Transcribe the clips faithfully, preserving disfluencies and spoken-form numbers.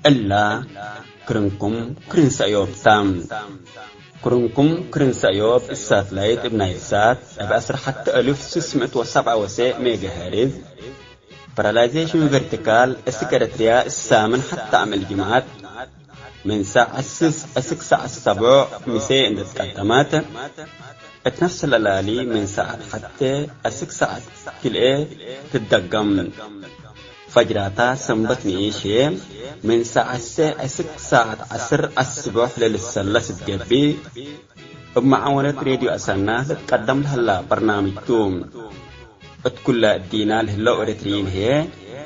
እላ ክርንኩም ክርን ሰእዮብ ተ። ክርንኩም ክርን ሰእዮብ እብ ሳትላይት እብ ናይልሳት እብ ዐስር ሐቴ እልፍ ስስ ምእት ወሰብዓ ወሰዕ ሜጋሄርዝ፣ ፓራላይዜሽን ቨርቲካል እስክ ኤረትርያ እሳምን ሐቴ አምዕል ጅምዐት ምን ሳዕ ስስ እስክ ሳዕ ሰቦዕ ምሴ እንዴ ትቀደመት፣ እት ነፍስ ለላሊ ምን ሳዐት ሐቴ አስክ ሳዐት ክልኤ ትትደገም። ፈጅራታ ሰንበት ንኢሽ ህዬ ምን ሳዐት ሴዕ አስክ ሳዐት ዐስር አስቦሕ ለልሰለስ እት ገብእ፣ እብ መዓወነት ሬድዮ አሰና ልትቀደም ለህላ በርናምጅ ቱ። እት ኩለ እዲና ለህለው ኤረትርዪን ህዬ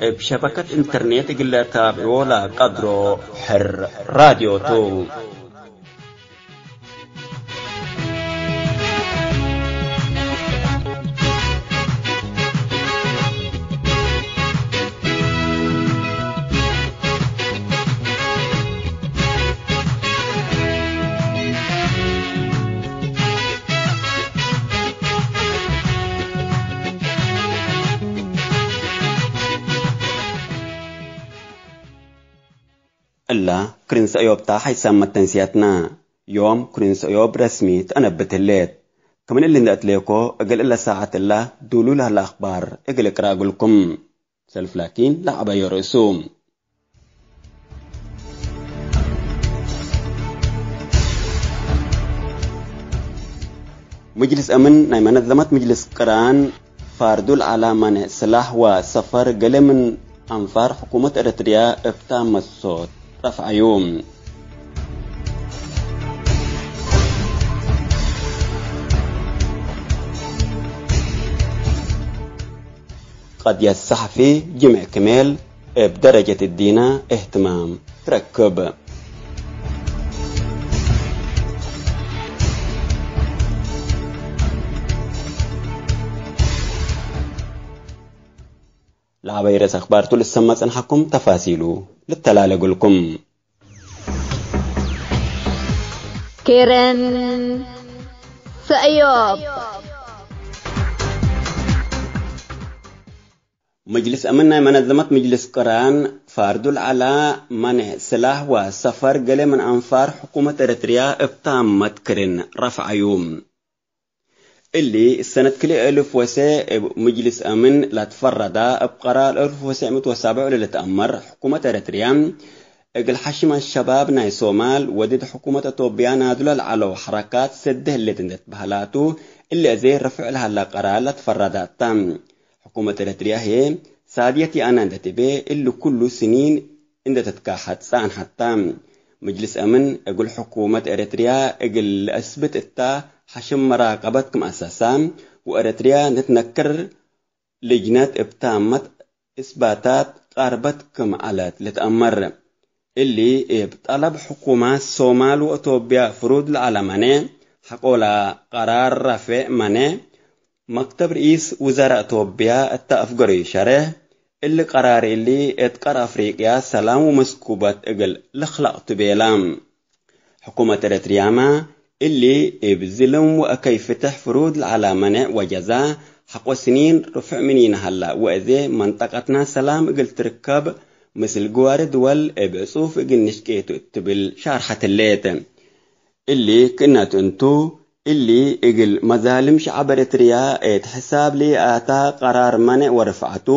እብ ሸበከት ኢንተርኔት እግል ለታብዕዎ ለቀድሮ ሕር ራድዮ ቱ። እላ ክርን ሰእዮብ ተ ሓይሳም መተንስያትና። ዮም ክርን ሰእዮብ ረስሚ ተአነብት ህሌት። ክምን እሊ እንዴ አትሌኮ፣ እግል እለ ሳዐት እላ ዱሉል ለህለ አክባር እግል እቅረእ እግልኩም። ሰልፍ ላኪን ለዐበዮ ርእሱ። ምጅልስ አምን ናይ መነዘመት ምጅልስ ቅራን ፋርዱል ዐላ መኔዕ ስላሕ ወሰፈር ገሌ ምን አንፋር ሕኩመት ኤረትርያ እብ ታመት ሶት ረፍዐዩ። ቀድየት ሰሐፊ ጅምዕ ክሜል እብ ደረጀት እዲነ እህትማም ትረክብ። ለዐበይ ርእስ አክባርቱ ልሰመ ጸንሐኩም፣ ተፋሲሉ ልተላለ እግልኩም። ክርን ሰእዮብ። ምጅልስ አምን ናይ መነዘመት ምጅልስ ቅራን ፋርዱል ዐላ መኔዕ ስላሕ ወሰፈር ገሌ ምን አንፋር ሕኩመት ኤረትርያ እብ ታመት ክርን ረፍዐዩ። እሊ ሰነት ክልኤ እልፍ ወሰዕ እብ ምጅልስ አምን ለትፈረዳ እብ ቀራር እልፍ ወሰዕ ምእት ወሰብዕ ለልትአመር ሕኩመት ኤረትርያ እግል ሐሽም አሸባብ ናይ ሶማል ወድድ ሕኩመት አቶብያ ናድሎ ለዐለው ሐረካት ሰዲ ህሌት እንዴ ትበህላቱ፣ እሊ አዜ ርፉዕ ለሀላ ቀራር ለትፈረዳ እተ። ሕኩመት ኤረትርያ ህዬ ሳድየት ይአነ እንዴ ትቤ፣ እሊ ኩሉ ስኒን እንዴ ትትካሐት ጸንሐት ተ። ምጅልስ አምን እግል ሕኩመት ኤረትርያ እግል ለአስብት እተ ሐሽም መራቀበት ክም አሰሳ፣ ወኤረትርያ እንዴ ትነክር ልጅነት እብ ታመት እስባታት ቃርበት ክም ዐለት ልትአመር። እሊ እብ ጠለብ ሕኩማት ሶማል ወአቶብያ ፍሩድ ለዐለ መኔዕ ሐቆለ ቀራር ረፌዕ መኔዕ መክተብ ርኢስ ውዘራእ ቶብያ እተ አፍገረዩ ሸሬሕ፣ እሊ ቀራር እሊ እት ቀር አፍሪቅያ ሰላም ወመስኩበት እግል ልክለቅ ቱ ቤላ። ሕኩመት ኤረትርያመ እሊ እብ ዝልም ወእከይ ፍትሕ ፍሩድ ለዐለ መኔዕ ወጀዛ ሐቆ ስኒን ርፉዕ ምኒነ ሀላ ወእዜ መንጠቀትና ሰላም እግል ትርከብ ምስል ግዋሪ ድወል እብ ዕጹፍ እግል ንሽቄ ቱ እት ትብል ሻርሐት ህሌት። እሊ ክእነቱ እንቱ፣ እሊ እግል መዛልም ሸዐብ ኤረትርያ እት ሕሳብ ለይአተ ቀራር መኔዕ ወርፍዐቱ፣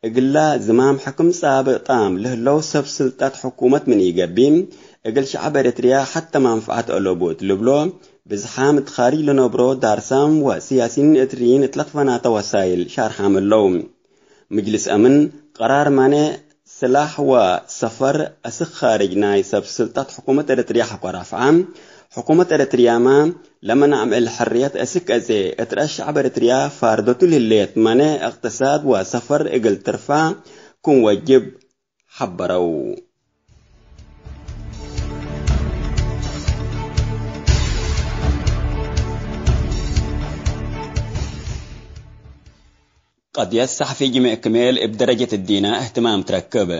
እግላ ዝማም ሕክም ጻብእ ጣም ለህለው ሰብ ስልጠት ሕኩመት ምን ኢገብእ፣ እግል ሸዐብ ኤረትርያ ሐተ መንፈዐት አለቡ እት ልብሎ፣ ብዝሓም እት ካርጅ ለነብሮ ዳርሳም ወስያሲን ኤረትርይን እት ለትፈናተ ወሳይል ሻርሓም ህለው። ምጅልስ አምን ቀራር መኔዕ ስላሕ ወሰፈር አስክ ካርጅ ናይ ሰብ ስልጠት ሕኩመት ኤረትርያ ሐቆ ረፍዐ። ሕኩመት ኤረትርያመ ለመናዕ ምዕል ሕርየት አስክ አዜ እት ረአስ ሸዐብ ኤረትርያ ፋርደቱ ለህሌት መኔዕ እቅትሳድ ወሰፈር እግል ትርፋ ክም ወጅብ ሐበረው። ቀድየት ሰሐፊ ጅሜዕ ክሜል እብ ደረጀት እዲነ እህትማም ትረክብ።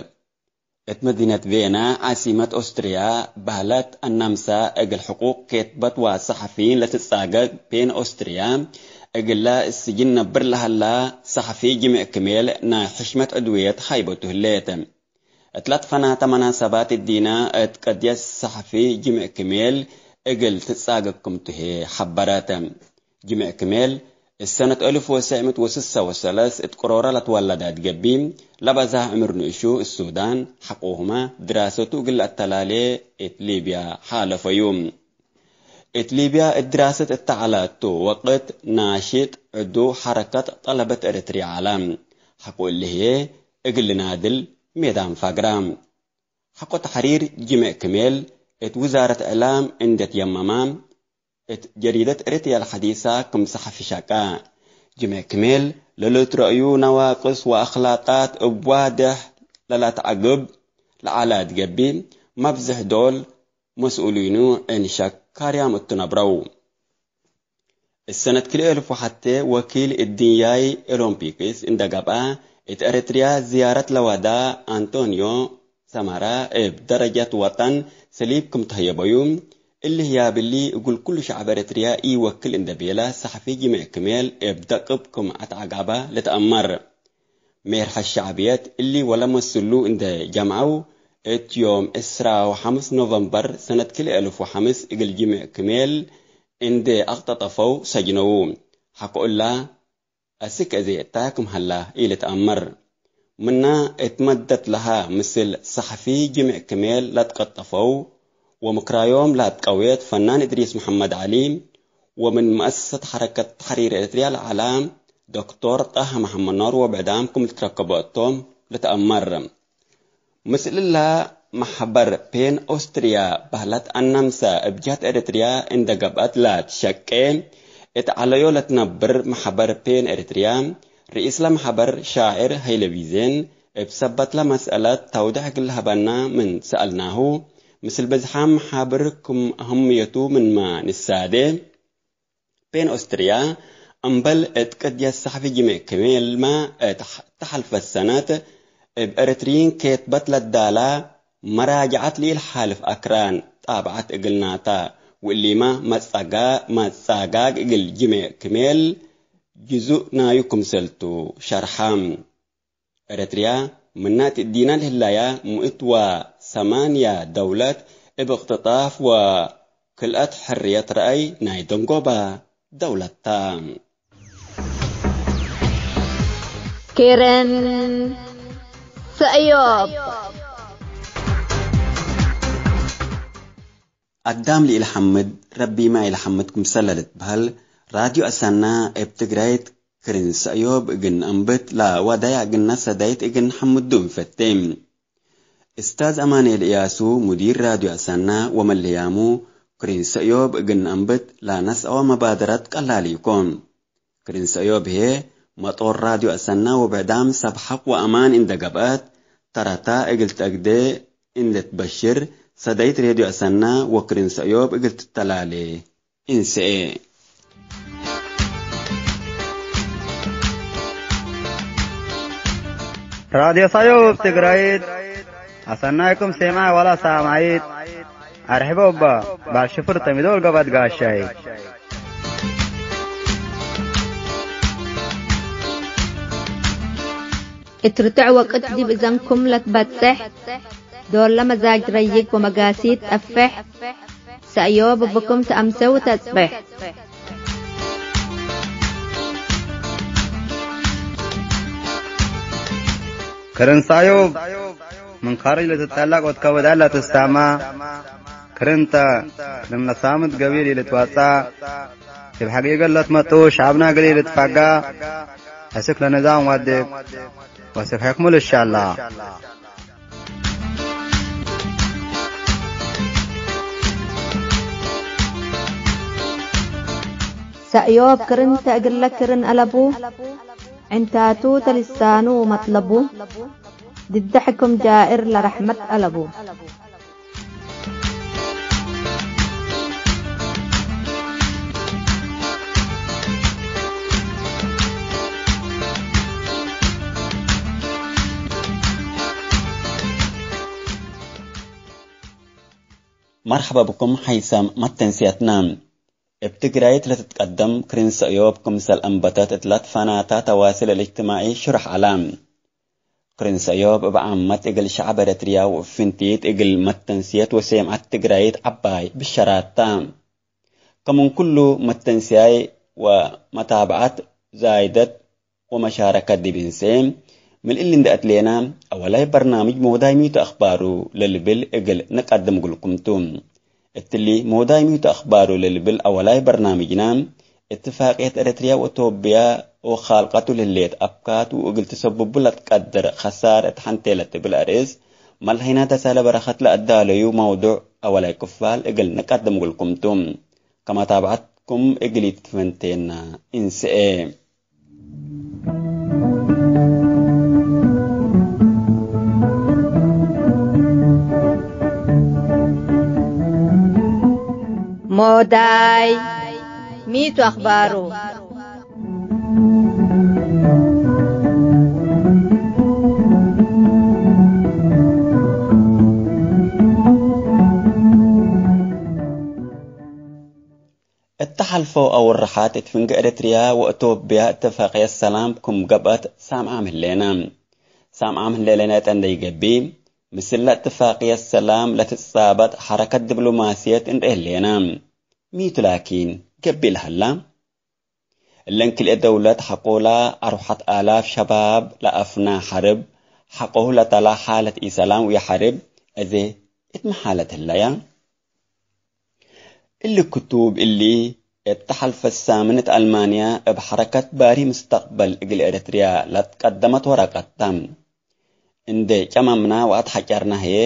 እት መዲነት ቬና ዓሲመት ኦስትርያ፣ በህለት አናምሰ እግል ሕቁቅ ኬትበት ወሰሐፊን ለትጻገግ ፔን ኦስትርያ፣ እግለ ስጅን ነብር ለሀላ ሰሐፊ ጅሜዕ ክሜል ናይ ሕሽመት ዕድውየት ሀይበቱ ህሌት። እት ለትፈናተ መናሰባት እዲነ እት ቅድየት ሰሐፊ ጅምዕ ክሜል እግል ትጻገግ ክምቱ ህዬ ሐበረት። ጅምዕ ክሜል እሰነት አልፍ ወሰዕ ምእት ወስሳ ወሰለስ እት ቅሮረ ለትወለደ እት ገብእ፣ ለበዝሐ ዕምር ንእሹ እት ሱዳን፣ ሐቆሁመ ድራሰቱ እግል ለአተላሌ እት ሊብያ ሓለፈዩ። እት ሊብያ እት ድራሰት እተ ዐለ እቱ ወቅት፣ ናሽጥ ዕዱ ሐረከት ጠለበት ኤረትርያ ዐለ። ሐቆ እሊ ህዬ እግል ልናድል ሜዳን ፋግራ። ሐቆ ተሕሪር ጅምዕ ክሜል እት ውዛረት እዕላም እንዴ ትየመመ፣ እት ጀሪደት ኤረትርያ ለሐዲሰ ክም ሰሐፊ ሸቀ። ጅምዕ ክሜል ለልትረአዩ ነዋቅስ ወአክላቃት እብ ዋድሕ ለለአትዐግብ ለዐለ እት ገብእ፣ መብዝሕ ዶል መስኡሊኑ ዕን ሸክ ካርያም እቱ ነብረው። እሰነት ክልኤ እልፍ ወሐቴ ወኪል እድንያይ ኦሎምፒክስ እንደ ገብአ፣ እት ኤረትርያ ዝያረት ለወዳ አንቶንዮ ሰመራ፣ እብ ደረጀት ወጠን ሰሊብ ክም ተህየበዩ። እሊ ህያብ እሊ እግል ኩሉ ሸዕብ ኤረትርያ ኢወክል እንደ ቤለ፣ ሰሐፊ ጅምዕ ክሜል እብ ደቅብ ክም አትዐጋበ ልትአመር። ሜርሐ ሸዕብየት እሊ ወለመስሉ እንደ ጀምዐው፣ እት ዮም ዕስራ ወሐምስ ኖቨምበር ሰነት ክልኤ እልፍ ወሐምስ እግል ጅምዕ ክሜል እንዴ አቅጠጠፈው ሰጅነዉ። ሐቆ እላ፣ አስክ እዜ እታ ክም ሀላ ኢልትአመር። ምና እት መደት ለሀ ምስል ሰሐፊ ጅምዕ ክሜል ለትቀጠፈው ወምክራዮም ለአትቀዌት ፈናን እድሪስ መሐመድ ዐሊ፣ ወምን መአሰሰት ሐረከት ተሕሪር ኤረትርያ ለዐለ ዶክቶር ጣሃ መሐመድ ኖር ወብዕዳም ክም ልትረከቦ እቶም ልትአመር። ምስል እለ፣ መሕበር ፔን ኦስትርያ በህለት አናምሰ እብ ጀህት ኤረትርያ እንደ ገብአት ለትሸቄ እት ዐለዮ ለትነብር መሕበር ፔን ኤረትርያ፣ ርኢስ ለመሕበር ሻዕር ሀይለ ቢዜን እብ ሰበት ለመስአለት ተውደሕ እግል ለሀበና ምን ሰአልናሁ፣ ምስል ብዝሓም መሓብር ክም አህምየቱ ምንመ ንሳዴ፣ ፔን ኦስትርያ፣ እምበል እት ቅድየት ሰሕፊ ጅምዕ ክሜልመ እት ተሐልፈት ሰነት እብ ኤረትርዪን ኬትበት ለዳላ መራጅዐት ለኢልሓልፍ አክራን ጣብዐት እግልናታ፣ ወእሊመ መጻጋ-፣ መጻጋግ እግል ጅምዕ ክሜል ጅዙእ ናዩ ክምሰልቱ ሸርሐ። ኤረትርያ ምናት እዲነ ለህላያ ምእት ወሰማንያ ደውለት እብ እቅትጣፍ ወክልአት ሕርየት ረአይ ናይ ደንጎበ ደውለት ተ። ኬረን ሰእዮብ። አዳም ለኢልሐምድ ረቢመ ኢልሐምድ ክምሰለ ልትበህል፣ ራድዮ አሰና እብ ትግራይት ክርን ሰእዮብ እግል ነአንብት ለወዳየ እግልነ ሰዳይት እግል ነሐምዱ እንፈቴ። እስታዝ አማኑኤል እያሱ ሙዲር ራድዮ አሰና ወመለህያሙ፣ ክርን ሰእዮብ እግል ነአንብት ለነስአወ መባደረት ቀላል ኢኮን። ክርን ሰእዮብ ህዬ፣ መጦር ራድዮ አሰና ወብዕዳም ሰብ ሐቅ ወአማን እንደ ገብአት፣ ተረታ እግል ተአግዴ እንዴ ትበሽር፣ ሰዳይት ሬድዮ አሰና ወክርን ሰእዮብ እግል ትተላሌ እንሰኤ። ራድዮ ሰእዮብ ትግራይት፣ አሰናይኩም ሴማይ ወላ ሳማይት፣ አርሕቦ እባ ባል ሽፍር ተሚዶ ወልገበት ጋሻይ። እት ርቱዕ ወቅት ዲብ እዘንኩም ለትበጽሕ፣ ዶል ለመዛጅ ረይግ ወመጋሲት ጠፍሕ፣ ሰእዮብ እብኩም ተአምሰ ወተጽበሕ። ክርን ሰእዮብ ምን ካርጅ ለትጠለቅ ወትከብድ ለትስታማ፣ ክርን ተ፣ ክርን ለሳምት ገቢል ኢልትወጸእ፣ እብ ሐቂቀት ለትመጡ ሸዐብና እግል ኢልትፋጋ፣ አስክ ለንዛም ዋድግ ወአስክ ሕክሙ ልሻላ። ሰእዮብ ክርን ተ እግለ ክርን አለቡ፣ ዕንታቱ ተልሳኑ መጥለቡ፣ ድደ ሕክም ጃእር ለረሕመት አለቡ። መርሐበ ብኩም ሐይሰም መተንስየትነ። እብ ትግራይት ለትትቀደም ክርን ሰእዮብ ክምሰል አንበተት እት ለትፈናተ ተዋስል እልእጅትማዒ ሽሩሕ ዐለ። ክርን ሰዮብ እብ ዓመት እግል ሸዐብ ኤረትርያ ወእብ ፍንቲት እግል መተንስየት ወሴምዐት ትግራይት ዐባይ ብሸራት ተ። ከምን ኩሉ መተንስያይ ወመታብዐት ዛይደት ወመሻረከት ዲብ እንሴ፣ ምን እሊ እንዴ አትሌና፣ አወላይ በርናምጅ ሞዳይ ሚቱ አክባሩ ለልብል እግል ንቀድም እግልኩም ቱ። እትሊ ሞዳይ ሚቱ አክባሩ ለልብል አወላይ በርናምጅና፣ እትፋቅየት ኤረትርያ ወእቶብያ ወካልቀቱ ለህሌት አብካት ወእግል ትሰብቡ ለትቀድር ከሳር እት ሐንቴ ለትብል አርእስ፣ መልሀይና ደሳለ በረከት ለአዳለዩ መውዱዕ አወላይ ክፋል እግል ንቀድም እግልኩም ቱ። ከመታብዐትኩም እግል ኢትትፈንቴና እንስኤ። ሞዳይ ሚቱ አክባሩ። እተ ሐልፈው አውርሐት እት ፍንጌ ኤረትርያ ወእቶብያ እትፋቅየት ሰላም ክም ገብአት ሳምዓም ህሌነ። ሳምዓም ህሌነ እተ እንዴ ኢገብእ፣ ምስለ እትፋቅየት ሰላም ለትጻበጥ ሐረከት ድብሎማስየት እንርኤ ህሌነ። ሚቱ ላኪን ገብእ ለሀላ? እለን ክልኤ ደውለት ሐቆላ አርወሐት አላፍ ሸባብ ለአፍና ሐርብ፣ ሐቆሁ ለተላ ሓለት ኢሰላም ወኢሐርብ፣ አዜ እት ሚ ሓለት ህለያ? እሊ ክቱብ እሊ፣ እተ ሐልፈት ሳምንት አልማንያ እብ ሐረከት ባሪ ምስተቅበል እግል ኤረትርያ ለትቀደመት ወረቀት ተ። እንዴ ጨመምና ወአትሐጨርና ህዬ፣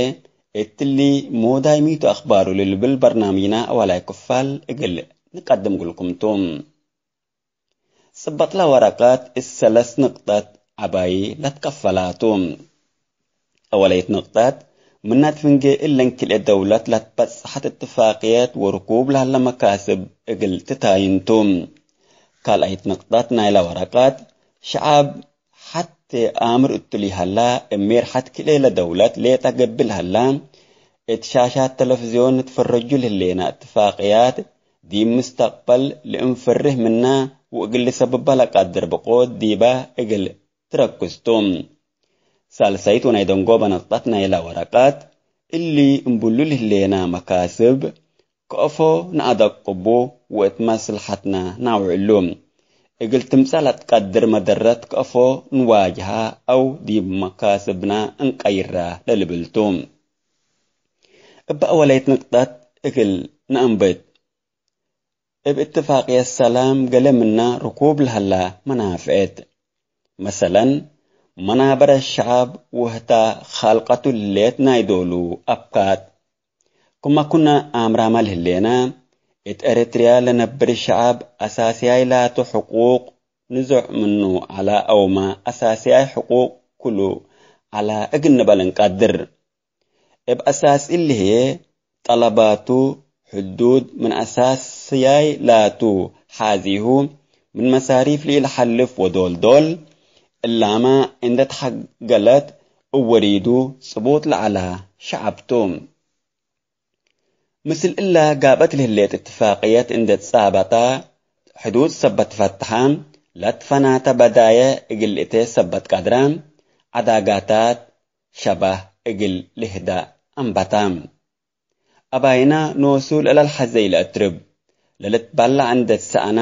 እትሊ ሞዳይ ሚቱ አክባሩ ለልብል በርናምጅና አወላይ ክፋል እግል ንቀድም እግልኩም ቱ። ጽበጥላ ወረቀት እት ሰለስ ንቅጠት ዐባይ ለትከፈላ ቱ። አወለይት ንቅጠት፣ ምናት ፍንጌ እለን ክልኤ ደውለት ለትበጽሐት እትፋቅየት ወርኩብ ለሀለ መካስብ እግል ትታይን ቱ። ካልአይት ንቅጠት ናይለ ወረቀት፣ ሸዐብ ሐቴ አምር እቱ ለሀላ፣ እብ ሜርሐት ክልኤ ለደውለት ሌጠ ገብእ ለሀላ፣ እት ሻሻት ተለፍዝዮን ንትፈረጁ ለህሌና እትፋቅያት፣ ዲብ ምስተቅበል ለእንፈርህ ምና ወእግል ልሰብባ ለቀድር ብቆት ዲባ እግል ትረክዝ ቱ። ሳልሳይት ወናይ ደንጎበ ነቅጠት ናይለ ወረቀት፣ እሊ እምብሉ ለህሌና መካስብ፣ ከአፎ ነአደቅቡ ወእት መስለሐትና ናውዕሉ። እግል ትምጸእ ለትቀድር መደረት ከአፎ ንዋጅሃ አው ዲብ መካስብና እንቀይራ ለልብል ቱ። እበ አወለይት ንቅጠት እግል ነአንብት። እብ እትፋቅየት ሰላም ገሌ ምና ርኩብ ለሀላ መናፍዕት። መሰለን፣ መናበረት ሸዐብ ወህታ ካልቀቱ ለህሌት ናይ ዶሉ አብካት። ክመ ኩነ አምራመ ለህሌነ፣ እት ኤረትርያ ለነብር ሸዐብ አሳስያይ ላቱ ሕቁቅ ንዞዕ ምኑ ዐላ አውመ አሳስያይ ሕቁቅ ክሉ ዐላ እግል ንበል እንቀድር። እብ አሳስ እሊ ህዬ፣ ጠለባቱ ሕዱድ ምን አሳስያይ ላቱ ሓዚሁ፣ ምን መሳሪፍ ለኢለሐልፍ ወዶል-ዶል፣ እላመ እንዴ ተሐገለት እብ ወሪዱ ጽቡጥ ለዐላ ሸዐብ ቱ። ምስል እለ ጋብአት ለህሌት እትፋቅየት እንዴ ትጻበጠ፣ ሕዱድ ሰበት ትፈትሐ፣ ለትፈናተ በዳየ እግል ልእቴ ሰበት ቀድረ፣ ዐዳጋታት ሸባህ እግል ልህዳ አንበታ። አባይና ኖሱ ለለልሐዜ ኢለአትርብ፣ ለልትበለዕ እንዴ ትሰአነ፣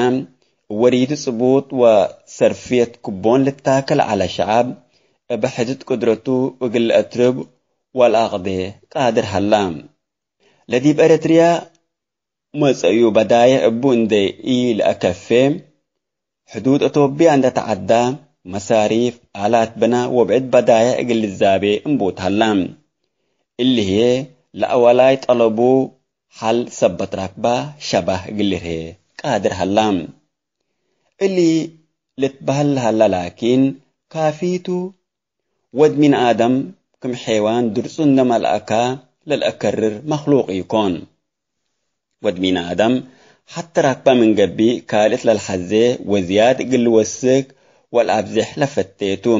እብ ወሪዱ ጽቡጥ ወሰርፍየት ክቦን ልታከል ዐለ ሸዐብ፣ እብ ሕዱድ ቅድረቱ እግል ለአትርብ ወለአቅዴ ቃድር ሀላ። ለዲብ ኤረትርያ መጸዩ በዳይዕ እቡ እንዴ ኢለአከፌ፣ ሕዱድ አቶብያ እንዴ ተዐዳ፣ መሳሪፍ፣ አላት ብና ወብዕድ በዳይዕ እግል ልዛቤ እንቡት ሀላ። እሊ ህዬ ለአወላይ ጠለቡ ሐል ሰበት ራክባ ሸባህ እግል ልርሄ ቃድር ሀላ። እሊ ልትበህል ለሀላ ላኪን ካፊ ቱ። ወድ ሚን አደም ክም ሔዋን ድርጹ እንዴ መልአካ ለልአከርር መክሉቅ ኢኮን። ወድ ሚን አደም ሐቴ ራክበ ምን ገብእ፣ ካልእት ለልሐዜ ወዝያድ እግል ልወስክ ወለአብዜሕ ለፈቴ ቱ።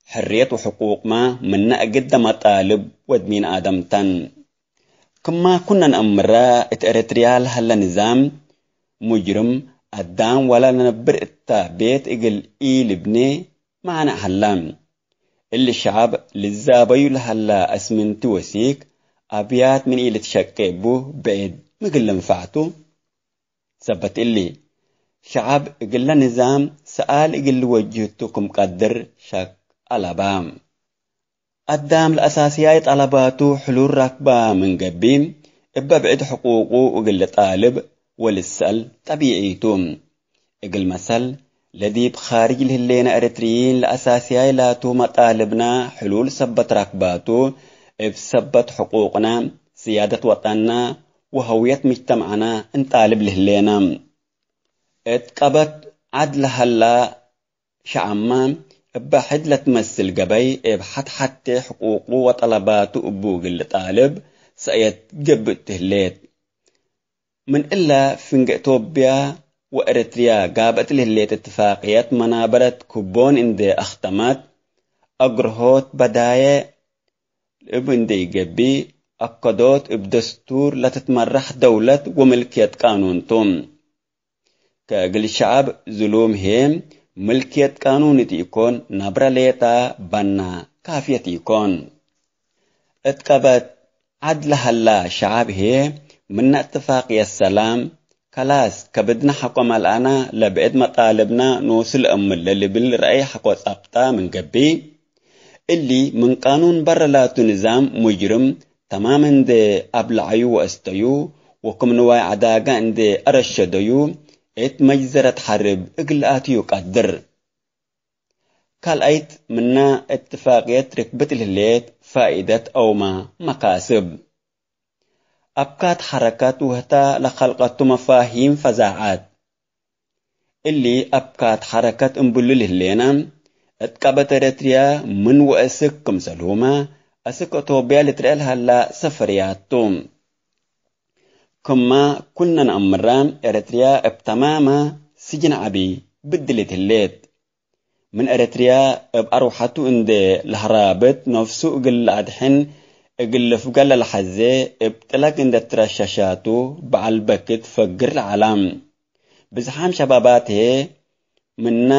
ሕርየት ወሕቁቅመ ምነ እግደ መጣልብ ወድ ሚን አደም ተን። ክማ ኩነ ነአምረ፣ እት ኤረትርያ ለሀለ ንዛም ሙጅርም፣ አዳም ወለ ለነብር እተ ቤት እግል ኢልብኔ ማንዕ ሀለ። እሊ ሸዐብ ልዛበዩ ለሀላ እስምንቲ ወሲክ አብያት ምን ኢልትሸቄ እቡ ብዕድ ምግል ልንፋዕ ቱ። ሰበት እሊ፣ ሸዐብ እግለ ንዛም ሰኣል እግል ልወጅህ ቱ ክም ቀድር ሸክ አለባ። አዳም ለአሳስያይ ጠለባቱ ሕሉል ረክባ ምን ገብእ፣ እበ ብዕድ ሕቁቁ እግል ልጣልብ ወልትሰአል ጠቢዒ ቱ። እግል መሰል፣ ለዲብ ካርጅ ለህሌነ ኤረትርይን ለአሳስያይ ላቱ መጣልብና ሕሉል ሰበት ረክባቱ፣ እብ ሰበት ሕቁቅና፣ ስያደት ወጠንና ወሀውየት ምጅተመዕና እንጣልብ ለህሌነ። እት ቀበት ዐድ ለሀላ ሸዐማ፣ እበ ሕድ ለትመስል ገበይ እብ ሐት-ሐቴ ሕቁቁ ወጠለባቱ እቡ እግል ልጣልብ ሰእየት ገብእ ትህሌት። ምን እለ ፍንጌ ቶብያ ወኤረትርያ ጋብአት ለህሌት እትፋቅየት መናበረት ክቦን እንዴ አክተመት፣ አግርሆት በዳዬ እብ እንዴ ኢገብእ፣ አከዶት እብ ደስቱር ለትትመራሕ ደውለት ወምልክየት ቃኑን ቱ። ከእግል ሸዐብ ዝሉም ህዬ፣ ምልክየት ቃኑን እት ኢኮን፣ ናብረ ሌጠ በና ካፍየት ኢኮን። እት ቀበት ዐድ ለሀላ ሸዐብ ህዬ፣ ምነ እትፋቅየት ሰላም፣ ከላስ ከብድነ ሐቆ መልአነ ለብዕድ መጣልብነ ኖሱ ለእምለ ልብል ረአይ ሐቆ ጸብጠ ምን ገብእ፣ እሊ ምን ቃኑን በረ ላቱ ንዛም ሙጅርም ተማም እንዴ አብለዐዩ ወአስተዩ፣ ወክም ንዋይ ዐዳገ እንዴ አረሸደዩ፣ እት መጅዘረት ሐርብ እግል አትዩ ቀድር። ካልኣይት ምነ እትፋቅየት ርክብት ለህሌት ፋኢደት አውመ መካስብ። አብካት ሐረከት ወህተ ለከልቀቱ መፋሂም ፈዛዐት። እሊ አብካት ሐረከት እምብሉ ለህሌነ፣ እት ቀበት ኤረትርያ ምን ወአስክ ክምሰልሁመ፣ አስክ አቶብያ ልትረአ ለሀላ ሰፈርያት ቱ። ክመ ኩልነ ነአምረ፣ ኤረትርያ እብ ተማመ ስጅን ዐቢ ብድሊት ህሌት። ምን ኤረትርያ እብ አርወሐቱ እንዴ ለሀራብት፣ ነፍሱ እግል ለአድሕን እግል ልፍገር ለለሐዜ፣ እብ ጥለቅ እንዴ ትረሸሻቱ፣ በዐል በክት ፈግር ለዐላ። ብዝሓም ሸባባት ህዬ፣ ምነ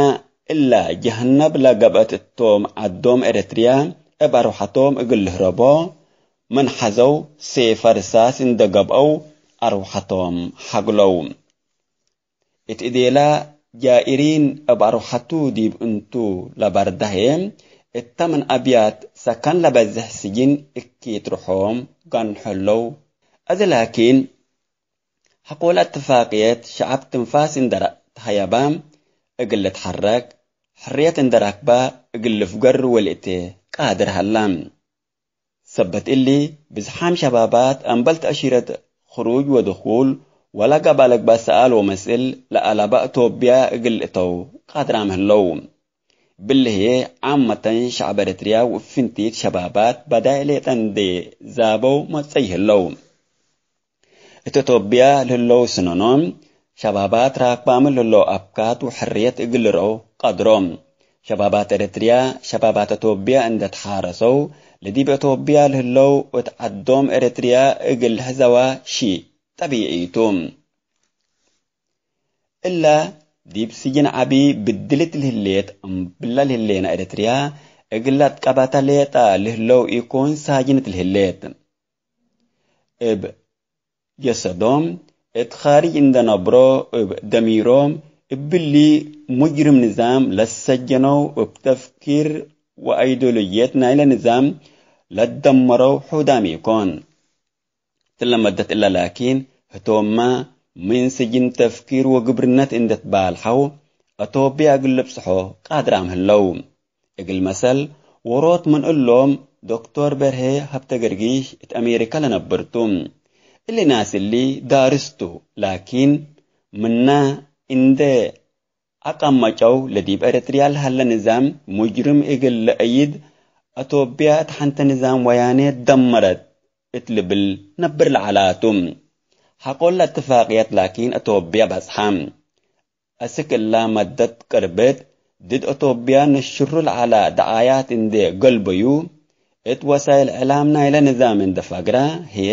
እለ ጀሀነብ ለገብአት እቶም ዐዶም ኤረትርያ እብ አርወሐቶም እግል ልህረቦ ምን ሐዘው፣ ሴፈ ርሳስ እንዴ ገብአው አርወሐቶም ሐግለው። እት እዴላ ጃኢሪን እብ አርወሐቱ ዲብ እንቱ ለበርደ ህዬ፣ እተ ምን አብያት ሰከን ለበዝሕ ስጅን እኪት ርሖም ጋንሖ ህለው። አዜ ላኪን፣ ሐቆለ እትፋቅየት ሸዐብ ትንፋስ እንዴ ተሀየባ እግል ልትሐረክ፣ ሕርየት እንዴ ረክባ እግል ልፍገር ወልእቴ ቃድር ሀላ። ሰበት እሊ፣ ብዝሓም ሸባባት አምበል ተአሺረት ክሩጅ ወድኩል ወለገብአ ለግበእ ሰኣል ወመስእል ለአለበ ቶብያ እግል ልእተው ቃድራም ህለው። እብሊ ህዬ፣ ዓመተን ሸዐብ ኤረትርያ ወእብ ፍንቲት ሸባባት በዳይ ሌጠ እንዴ ዛበው መጸይ ህለው። እት ቶብያ ለህለው ስኖኖም፣ ሸባባት ራክባም ለህለው አፍካት ወሕርየት እግል ልርአው ቀድሮም። ሸባባት ኤረትርያ፣ ሸባባት ቶብያ እንዴ ተሓረሰው፣ ለዲብ ቶብያ ለህለው እት ዐዶም ኤረትርያ እግል ልሕዘዋ ሺ ጠቢዒ ቱ። እለ ዲብ ስጅን ዐቢ ብድልት ለህሌት እምብለ ለህሌነ ኤረትርያ፣ እግል ለአትቀበተ ሌጠ ለህለው ኢኮን ሳጅንት ለህሌት። እብ ጀሰዶም እት ካርጅ እንዴ ነብሮ እብ ደሚሮም፣ እብሊ ሙጅርም ንዛም ለሰጀነው እብ ተፍኪር ወአይዶሎጅየት ናይለ ንዛም ለደመረው ሑዳም ኢኮን። እትለ መደት እለ ላኪን፣ ህቶምመ ምን ስጅን ተፍኪር ወግብርነት እንዴ ትባልሐው፣ አቶብያ እግል ልብጽሖ ቃድራም ህለው። እግል መሰል፣ ዎሮት ምን እሎም ዶክቶር በርሄ ሀብተገርጊሽ እት አሜሪከ ለነብር ቱ። እሊ ናስ እሊ ዳርስ ቱ፣ ላኪን ምነ እንዴ አቀመጨው ለዲብ ኤረትርያ ለሀለ ንዛም ሙጅርም እግል ለአይድ፣ አቶብያ እት ሐንተ ንዛም ወያኔ ደመረት እት ልብል ነብር ለዐላ ቱ። ሐቆለ እትፋቅየት ላኪን አቶብያ በጽሐ። አስክ እላ መደት ቅርብት፣ ድድ አቶብያ ነሽሩ ለዐላ ደዓያት እንዴ ገልበዩ፣ እት ወሳይል እዕላም ናይለ ንዛም እንዴ ፈግራ ህዬ፣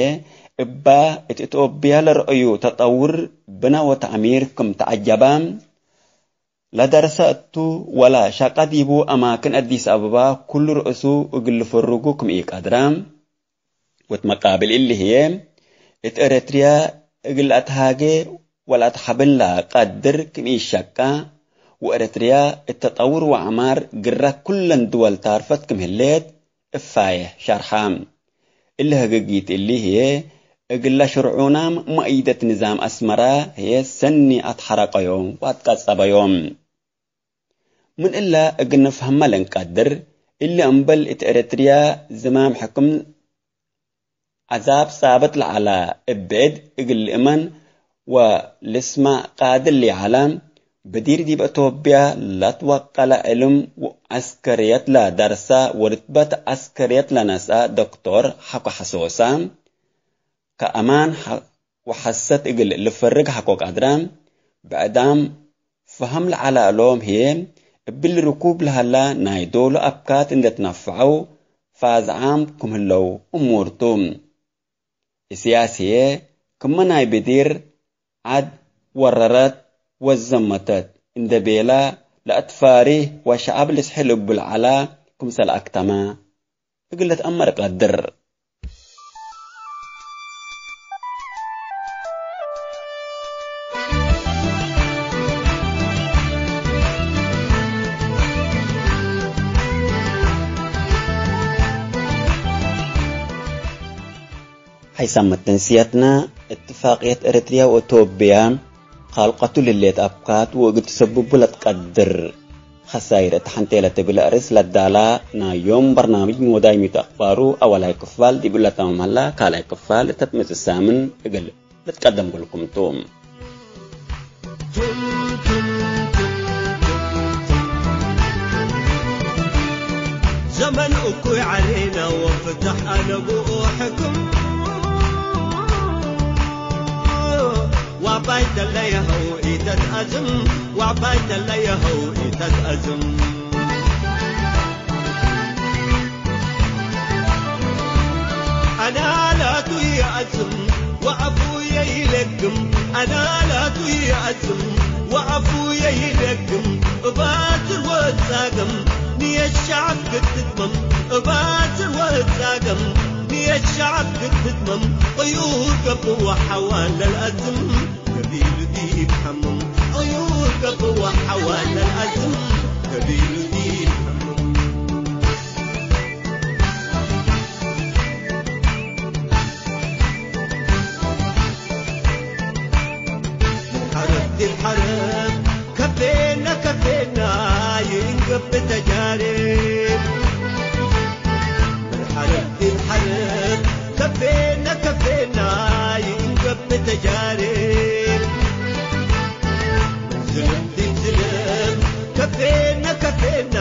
እባ እት አቶብያ ለረአዩ ተጠውር ብነ ወተዕሚር ክም ተዐጀባ፣ ለደርሰ እቱ ወለ ሸቀ ዲቡ አማክን አዲስ አበባ ኩሉ ርእሱ እግል ልፈርጉ ክም ኢቀድረ፣ ወእት መቃብል እሊ ህዬ፣ እት ኤረትርያ እግል ለአትሃጌ ወለአትሐብን ለቀድር ክም ኢሸቀ፣ ወኤረትርያ እት ተጠውር ወዐማር ግረ ኩለን ድወል ታርፈት ክም ህሌት እፋዬ ሸርሐ። እሊ ህግጊት እሊ ህዬ፣ እግለ ሽርዑናም መእይደት ንዛም አስመረ ህዬ ሰኒ አትሐረቀዮም ወአትቀጸበዮም። ምን እለ እግል ንፍሀመ ለእንቀድር፣ እሊ እምበል እት ኤረትርያ ዝማም ሕክም ዐዛብ ሳብት ለዐለ እብ ብዕድ እግል ልእመን ወልስመዕ ቃድር ለዐለ፣ በዲር ዲብ አቶብያ ለትወቀለ ዕልም ወዐስከርየት ለደርሰ ወርትበት ዐስከርየት ለነስአ ዶክቶር ሐቆ ሐሶሰ፣ ከአማን ሐ-፣ ወሐሰት እግል ልፈርግ ሐቆ ቀድረ፣ ብዕዳም ፈሀም ለዐለ እሎም ህዬ፣ እብሊ ርኩብ ለሀላ ናይ ዶሉ አብካት እንዴ ትነፈዐው ፋዝ ዓም ክም ህለው እሙር ቱ። እስያስ ህዬ፣ ክመ ናይ ብዲር ዐድ ወረረት ወዘመተት እንዴ ቤለ ለአትፋሪህ ወሸዐብ ልስሕል እቡ ለዐለ ክምሰል አክተመ። እግል ልትአመር ቀድር። ሐይሳም መተንስያትና፣ እትፋቅየት ኤረትርያ ወአቶብያ፣ ካልቀቱ ልሌት አብካት ወእግል ትሰብቡ ለትቀድር ኸሳይር እት ሐንቴ ለትብል አርእስ ለዳላ ናይ ዮም በርናምጅ ሞዳይሚቱ አክባሩ አወላይ ክፋል ዲብ ለተማም ሀላ፣ ካልኣይ ክፋል እተ ትመጽእ ሳምን እግል ልትቀደም እግልኩም ቱ። ዘመን እኩይ ዐሌና ወፍታሕ አለቡ ሕክም። ዋባይ ተለየኸው ኢተትአዝም፣ ዋባይ ተለየኸው ኢተትአዝም። አናላቱ ይአዝም ወአፉየ ይለግም፣ አናላቱ ይአዝም ወአፉየ ይለግም። እባዝር ወጻገም ንየት ሸዐብ ክትትመም፣ እባዝር ወጻገም ንየት ሸዐብ ክትትመም። ቅዩር ገብእ ወሐዋን ለልአዝም፣ ገቢሉ ዲብ ሐምም። ቅዩር ገብእ ወሐዋን ለልአዝም፣ ገቢሉ ዲብ ሐምም። ምን ሐርብ ዲብ ሐርብ ከፌና ከፌና ይእንገብእ ተጃርብ። ምን ሐርብ ዲብ ሐርብ ከፌና ከፌና ይእንገብእ ተጃርብ። ምን ዝልም ዲብ ዝልም ከፌና ከፌና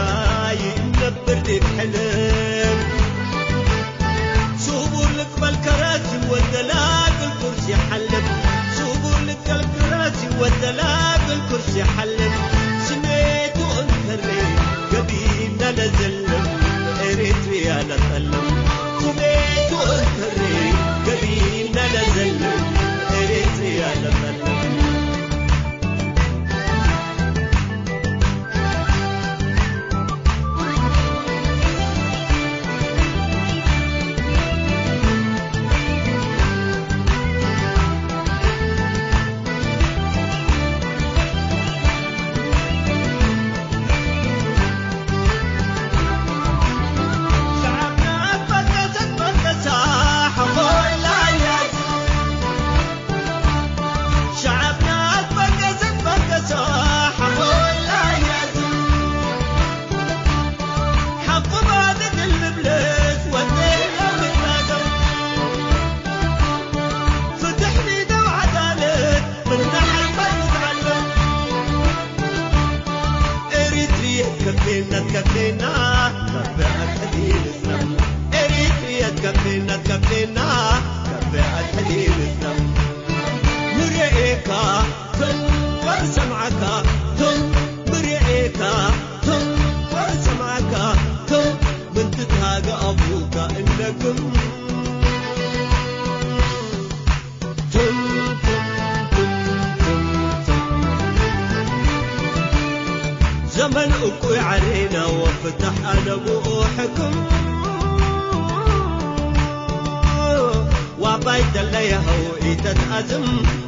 ወአባይ ደለየኸው ኢተትአዝም፣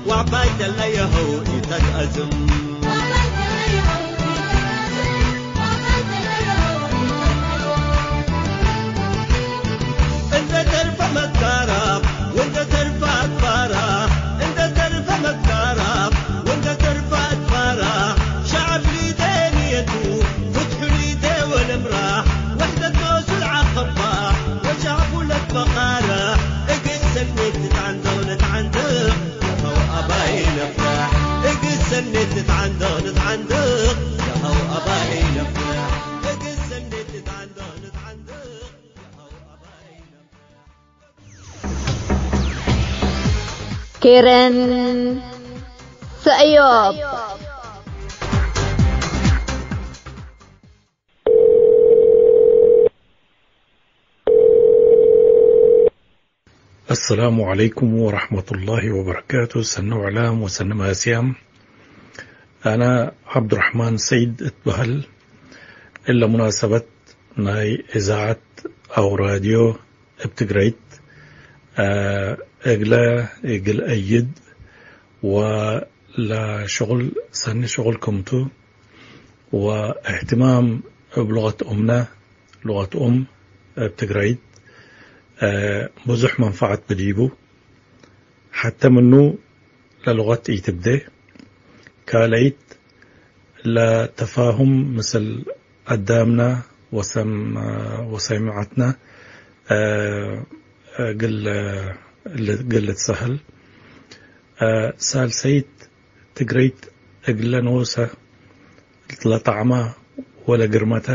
ወአባይ ደለየኸው ኢተትአዝም። እንደ ተርፈ መትጋራብ ወእንደ ተርፈ አትባራ፣ እንደ ተርፈ መትጋራብ ወእንደ ተርፈ አትባራ፣ ሸዐብ ሊዴ ንየቱ ፍትሑ ሊዴ ወለምራ፣ ወሕደት ኖሱ ለዐቀባ ወሸዐቡ ለትበቃረ፣ እግል ሰኔት ንትዓንደቅ ንትዓንደቅ ለሀው አባይ ነፍረሕ፣ እግል ሰኔት ንትዓንደቅ ንትዓንደቅ ለሀው አባይ ነፍረሕ፣ እግል ሰኔት ንትዓንደቅ ንትዓንደቅ ለሀው አባይ ነፍረሕ። ኬረን ሰእዮብ። አሰላሙ ዐለይኩም ወረሕመቱላሂ ወበረካቱ። ሰኒ ወዕላም ወሰኒ ማስያም። አነ ዐብዱረሕማን ሰይድ እትበህል። እለ ሙናሰበት ናይ እዛዐት አው ራድዮ እብ ትግረይት፣ አ፣ እግለ እግል አይድ ወለሸቁል ሰኒ ሸቁል ክምቱ ወእህትማም እብ ሉቀት ኡምነ፣ ሉቀት ኡም እብ ትግረይት፣ አ፣ ብዙሕ መንፈዐት ብዲቡ። ሐተ ምኑ ለሉቀት ኢትብዴ፣ ካልአይት ለተፋሁም ምስል አዳምነ ወሰም-፣ ወሰሚዐትነ፣ አ፣ እግል፣ እግል ልትሰህል። አ፣ ሳልሰይት ትግረይት እግለ ኖሰ ለጠዕመ ወለግርመተ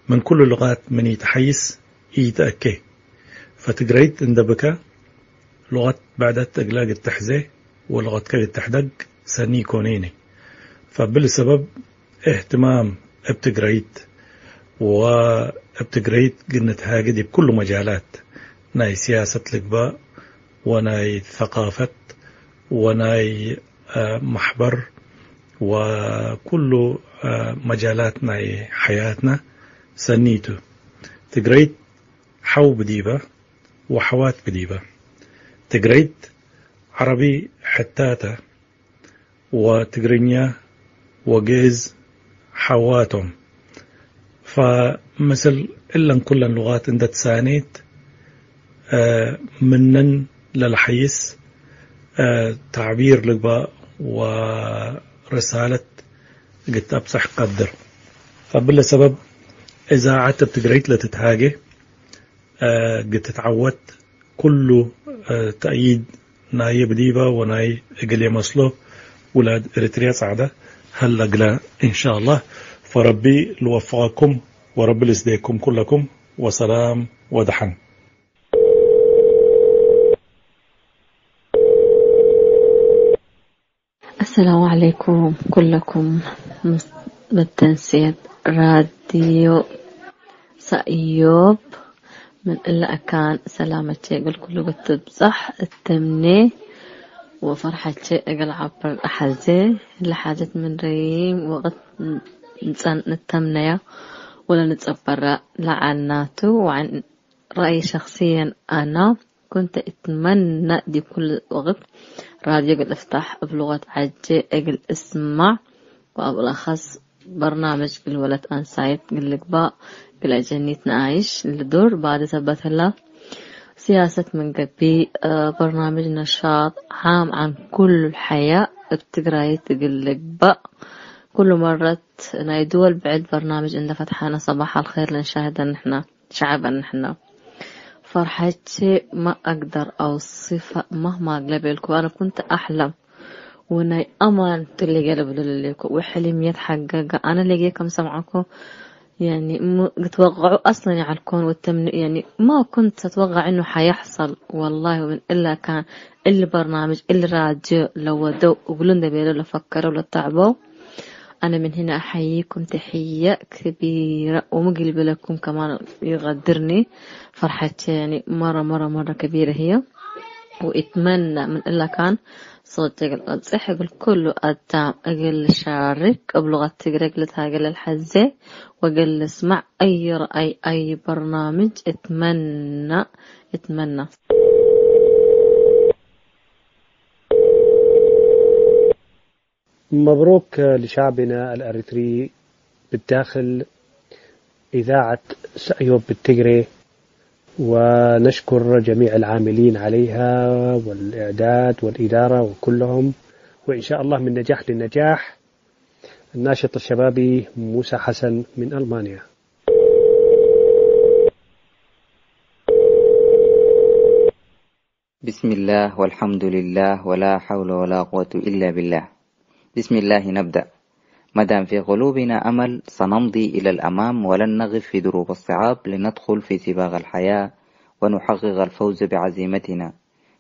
ምን ኩሉ ሉቃት ምን ኢተሐይስ ኢተአኬ። ፈትግረይት እንደ ብከ ሉቀት ብዕደት እግለ እግል ተሕዜ ወሉቀትከ እግል ተሕደግ ሰኒ ኢኮኔኒ። ፈብሊ ሰበብ እህትማም እብ ትግረይት ወእብ ትግረይት እግል ንትሃጌ ዲብ ኩሉ መጃላት ናይ ስያሰት ልግባእ ወናይ ሰቃፈት ወናይ፣ አ፣ መሕበር ወኩሉ፣ አ፣ መጃላት ናይ ሐያትነ ሰኒ ቱ። ትግረይት ሐው ብዲበ ወሐዋት ብዲበ። ትግረይት ዐረቢ ሕታተ ወትግርኛ ወግእዝ ሐዋቶም። ፈምስል እለን ኩለን ሉቃት እንደ ትሳኔት፣ አ፣ ምንን ለለሐይስ፣ አ፣ ተዕቢር ልግባእ ወርሳለት እግል ተአብጸሕ ቀድር። ፈብለ ሰበብ እዛዐት እብ ትግረይት ለትትሃጌ፣ አ፣ እግል ትትዐወት ኩሉ፣ አ፣ ተእይድ ናየ ብዲበ ወናይ እግል የመስሎ ውላድ ኤሪትርያ ጸዕደ ሀለ እግለ እንሻአላህ። ፈረቢ ልወፍቀኩም ወረቢ ልስዴኩም ኩለኩም ወሰላም ወደሐን። አሰላሙ ዐለይኩም ኩለኩም መስ-፣ መተንስየት ራድዮ ሰእዮብ፣ ምን እለ አካን ሰላመቼ እግል ኩሉ እግል ትብጸሕ እተምኔ፣ ወፈርሐቼ እግል ዐብር አሐዜ። ለሓጀት ምን ረይም ወቅት ንጸን-፣ ንተምነያ ወለንጸበራ ለዐልናቱ። ወዐን ረአይ ሸክስየን አና ኩንተ እትመነ ዲብ ኩሉ ወቅት ራድዮ እግል እፍታሕ፣ እብ ሉቀት ዐጄ እግል እስማዕ፣ ወአብለአኸስ በርናምጅ እግል ወለት አንሳይት እግል ልግባእ፣ እግል አጀኒት ነኣይሽ ልዱር። ባዲ ሰበት ህላ፣ ሲያሰት ምን ገብእ፣ በርናምጅ ነሻጥ ዓም ዐን ኩሉ ሐያእ እብ ትግራይት እግል ልግባእ፣ ኩሉ መረት ናይ ድወል ብዕድ በርናምጅ እንደ ፈትሐነ፣ ሰባሕ አልኸይር ለንሻህደ ንሕና። ሸዐብ አነ ሕነ። ፈርሐቼ ማ አግደር አውስፈ፣ መህማ እግለ ቤልኩ፣ አነ ኩንት አሕለም ወናይ አማን ቱ ሌጌ ልብሎ ለሌኩ፣ ወሕልም የትሐገገ። አነ ሌጌ ከም ሰምዐኩ፣ ያኒ፣ ም-፣ ልትወቀዑ አስለን የዐልኮን ወተምንኡ፣ ያኒ፣ ማ ኩንት አትወቀዕ እኑ ሐየሕሰል። ወላሂ፣ ወምን እለ ካን እሊ በርናምጅ፣ እሊ ራድዮ ለወደው እግሉ እንደ ቤለው ለፈከረው ለተዕበው፣ አነ ምን ህነ አሐይኩም ተሕየ ከቢረ ወምግል ብለኩም ከማን ይቀድርኒ። ፈርሐቼ ያኒ መረ መረ መረ ከቢረ ህየ። ወኢትመነ ምን እለ ካን ሶት እግል ቀብጽሕ እግል ኩሉ አዳም እግል ልሻርክ፣ እብ ሉቀት ትግሬ እግል ልትሃጌ ለልሐዜ ወእግል ልስመዕ አይ ረአይ አይ በርናምጅ እትመና፣ እትመና። مبروك لشعبنا الأريتري بالداخل إذاعة سأيوب بالتجري، ونشكر جميع العاملين عليها والإعداد والإدارة وكلهم، وإن شاء الله من نجاح لنجاح. الناشط الشبابي موسى حسن من ألمانيا. بسم الله والحمد لله ولا حول ولا قوة إلا بالله. بسم الله نبدأ. ما دام في قلوبنا أمل، سنمضي إلى الأمام ولن نقف في دروب الصعاب، لندخل في سباق الحياة ونحقق الفوز بعزيمتنا.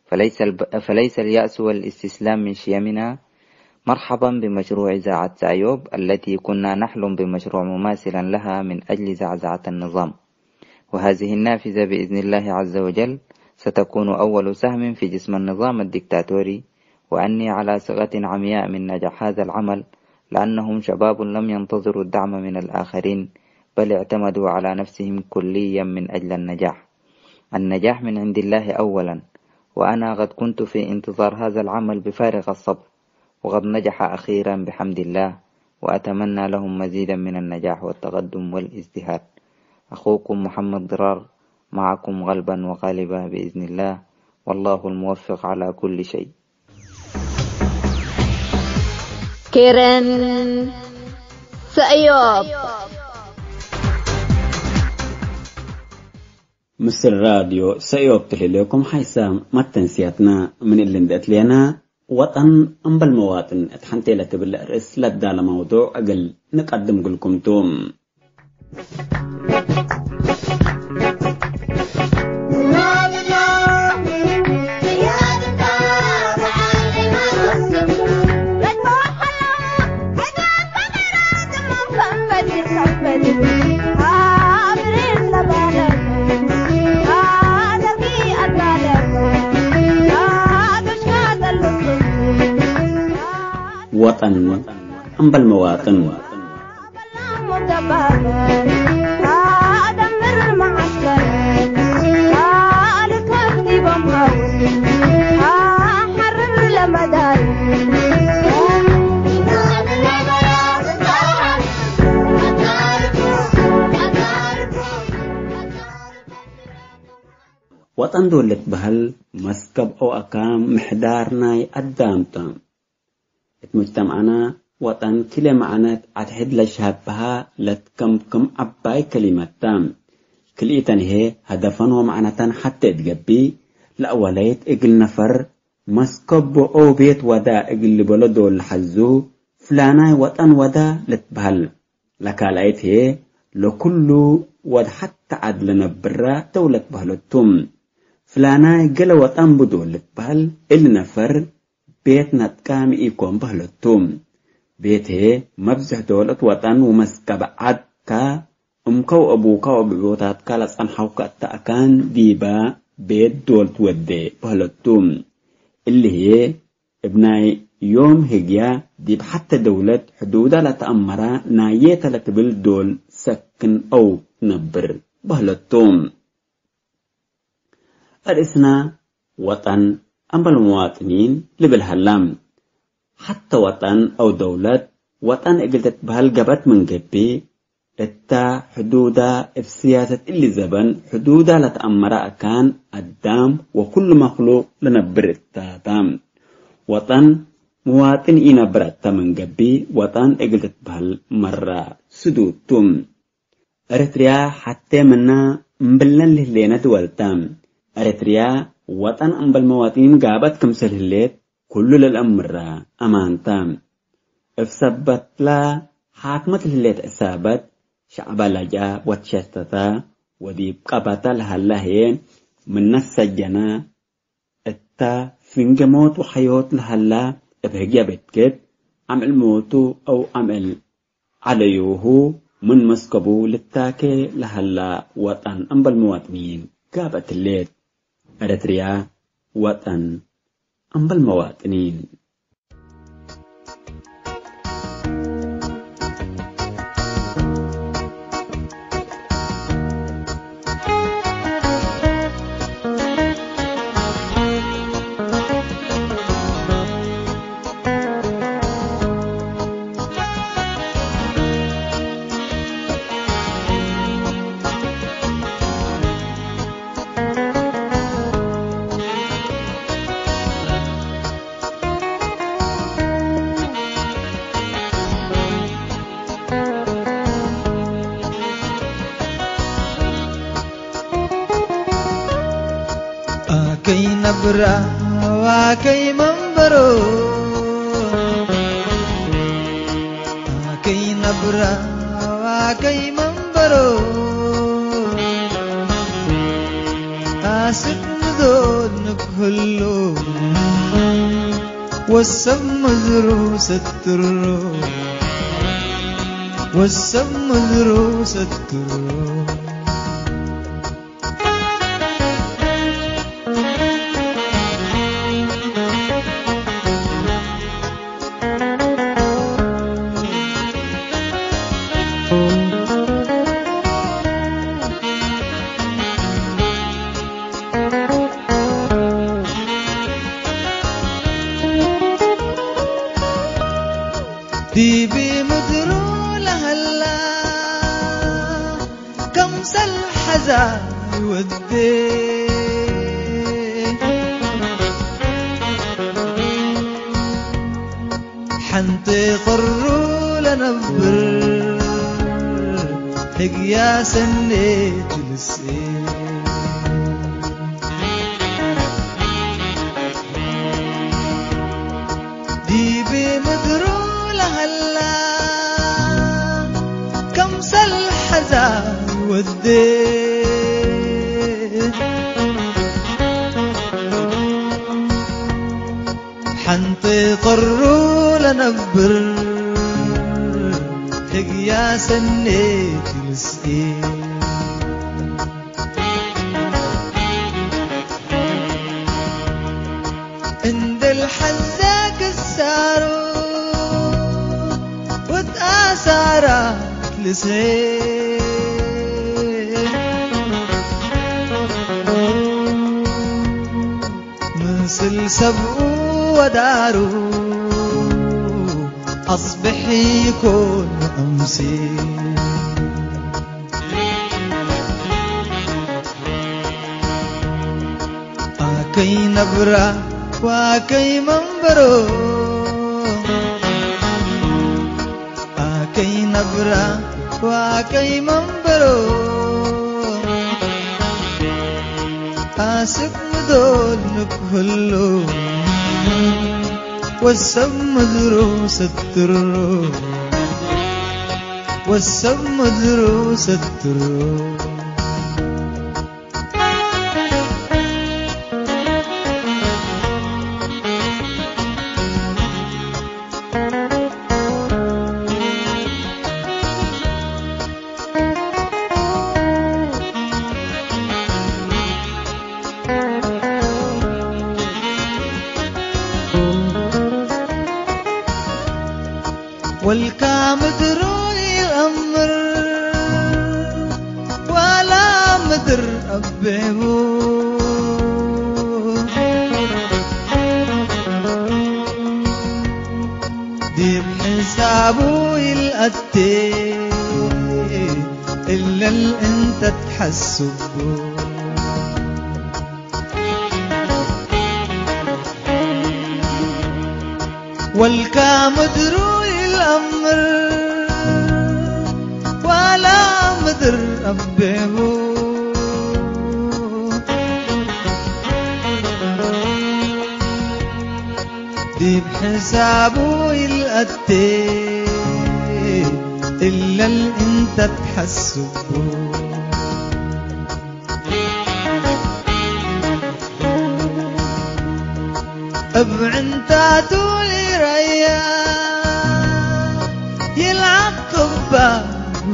فليس الب-، فليس اليأس والاستسلام من شيمنا. مرحبا بمشروع إذاعة سأيوب التي كنا نحلم بمشروع مماثلا لها من أجل زعزعة النظام. وهذه النافذة بإذن الله عز وجل ستكون أول سهم في جسم النظام الدكتاتوري، وأني على ثقة عمياء من نجاح هذا العمل، لأنهم شباب لم ينتظروا الدعم من الآخرين، بل اعتمدوا على نفسهم كليا من أجل النجاح. النجاح من عند الله أولا، وأنا قد كنت في انتظار هذا العمل بفارغ الصبر، وقد نجح أخيرا بحمد الله، وأتمنى لهم مزيدا من النجاح والتقدم والازدهار. أخوكم محمد ضرار، معكم غلبا وغالبا بإذن الله، والله الموفق على كل شيء. ኬረን ሰእዮብ። ምስል ራድዮ ሰእዮብ ትልህሌኩም ሓይሳም መተንስያትና ምን እሊ እንዴ እትሌና፣ ወጠን እምበል መዋጥን እት ሐንቴ ለትብል ርእስ ለዳለ መውዱዕ እግል ንቀድም እግልኩም ቱ። ወጠን እምበል መዋጥን። ወጠን ዶል ልትበህል መስከብ አው አካን ምሕዳር ናይ አዳም ተ። እት ሙጅተመዕና ወጠን ክልኤ መዕነት አትሕድ ለሸሀብሀ ለትከምክም ዐባይ ከሊመት ተ። ክልኢተን ህዬ ሀደፈን ወመዕነተን ሐቴ እት ገብእ፣ ለአወለይት እግል ነፈር መስከቦ አው ቤት ወዳ እግል ልበሎ ዶል ለሐዙ፣ ፍላናይ ወጠን ወዳ ልትበህል። ለካልአይት ህዬ ለኩሉ ወድ ሐተ ዐድ ለነብራ ደውለት በህለት ቱ። ፍላናይ ገሌ ወጠን ቡ ዶል ልትበህል እሊ ነፈር ቤት ነጥቃሚ ኢኮን በህለት ቱ። ቤት ህዬ መብዝሕ ዶል እት ወጠን ወመስከብ ዐድ ካ፣ እምከ ወአቡከ ወብዕቦታትከ ለጸንሐውከ እተ አካን ዲበ ቤት ዶል ትወዴ በህለት ቱ። እሊ ህዬ እብ ናይ ዮም ህግያ ዲብ ሐቴ ደውለት ሕዱዳ ለተአመራ ናዬ ተ ለትብል ዶል ሰክን አው ትነብር በህለት ቱ። አርእስና ወጠን እምበል መዋጥኒን ልብል ሀላ። ሐተ ወጠን አው ደውለት ወጠን እግል ትትበህል ገብአት ምን ገብእ፣ እተ ሕዱዳ እብ ስያሰት እሊ ዘበን ሕዱዳ ለተአመረ አካን አዳም ወኩሉ መክሉቅ ለነብር እታ ተ። ወጠን መዋጥን ኢነብረ እተ ምን ገብእ፣ ወጠን እግል ትትበህል መረ ስዱድ ቱ። ኤረትርያ ሐቴ ምነ እምብልነ ለህሌነ ድወል ተ። ኤረትርያ ወጠን እምበል መዋጥኒን ጋብአት ክምሰል ህሌት ኩሉ ለልአምረ አማን ተ። እብ ሰበትለ ሓክመት ለህሌት ዕሳበት ሸዕበ ለጅአ ወትሸተተ ወዲብ ቀበተ ለሀለ ህዬ ምነ ሰጀነ እተ ፍንጌ ሞት ወሐዮት ለሀላ እብ ህግየ ቤትኬት አምዕል ሞቱ አው አምዕል ዐለዮሁ ምን መስከቡ ልታኬ ለሀላ ወጠን እምበል መዋጥኒን ጋብአት ህሌት። ኤረትርያ ወጠን እምበል መዋጥኒን። አከይ ነብራ ወአከይ መንበሮ፣ አከይ ነብራ ወአከይ መንበሮ፣ አስክ ምዶል ንክህሎ፣ ወሰብ ምድሩ ሰትሮ፣ ወሰብ ምድሩ ሰትሮ። ዲብ ምድሩ ለሀላ፣ ከምሰል ሐዛይ ወዴ። ሐንቲ ቅሩ ለነብር፣ ህግያ ሰኔት ልስኤ። ዲብ ምድሩ ለሀላ፣ ከምሰል ሐዛይ ወዴ። ሐንቲ ቅሩ ለነብር፣ ህግያ ሰኔት ልስኤ። እንዴ ለሐዜ ክሳሩ፣ ወትአሳራት ልስኤ። ምስል ሰብኡ ወዳሩ፣ አጽብሕ ኢኮን አምሴ። አከይ ነብራ ወአከይ መንበሮ፣ አከይ ነብራ ወአከይ መንበሮ፣ አስክ ምዶል ንክህሎ፣ ወሰብ ምድሩ ሰትሮ፣ ወሰብ ምድሩ ሰትሮ። ወልካ ምድሩ ኢለአምር፣ ዋላ ምድር አቤሁ። ዲብ ሕሳቡ ኢልአቴ፣ እለ ለእንተ ተሐስቡ። ወልካ ምድሩ ኢለአምር፣ ዋላ ምድር አቤሁ። ዲብ ሕሳቡ ኢልአቴ፣ እለ ለእንተ ተሐስቡ። እብ ዕንታቱ ኢረያ ይልዓቅብ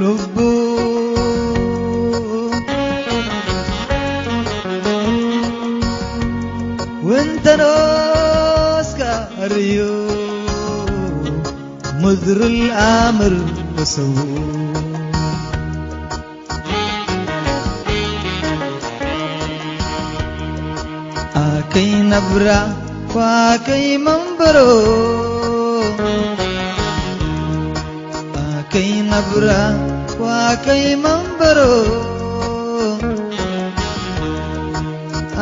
ልቡ። ወእንተ ኖስከ አርዩ ምድር ለአምር በሰው። አከይ ነብራ ወአከይ መንበሮ፣ አከይ ነብራ ወአከይ መንበሮ፣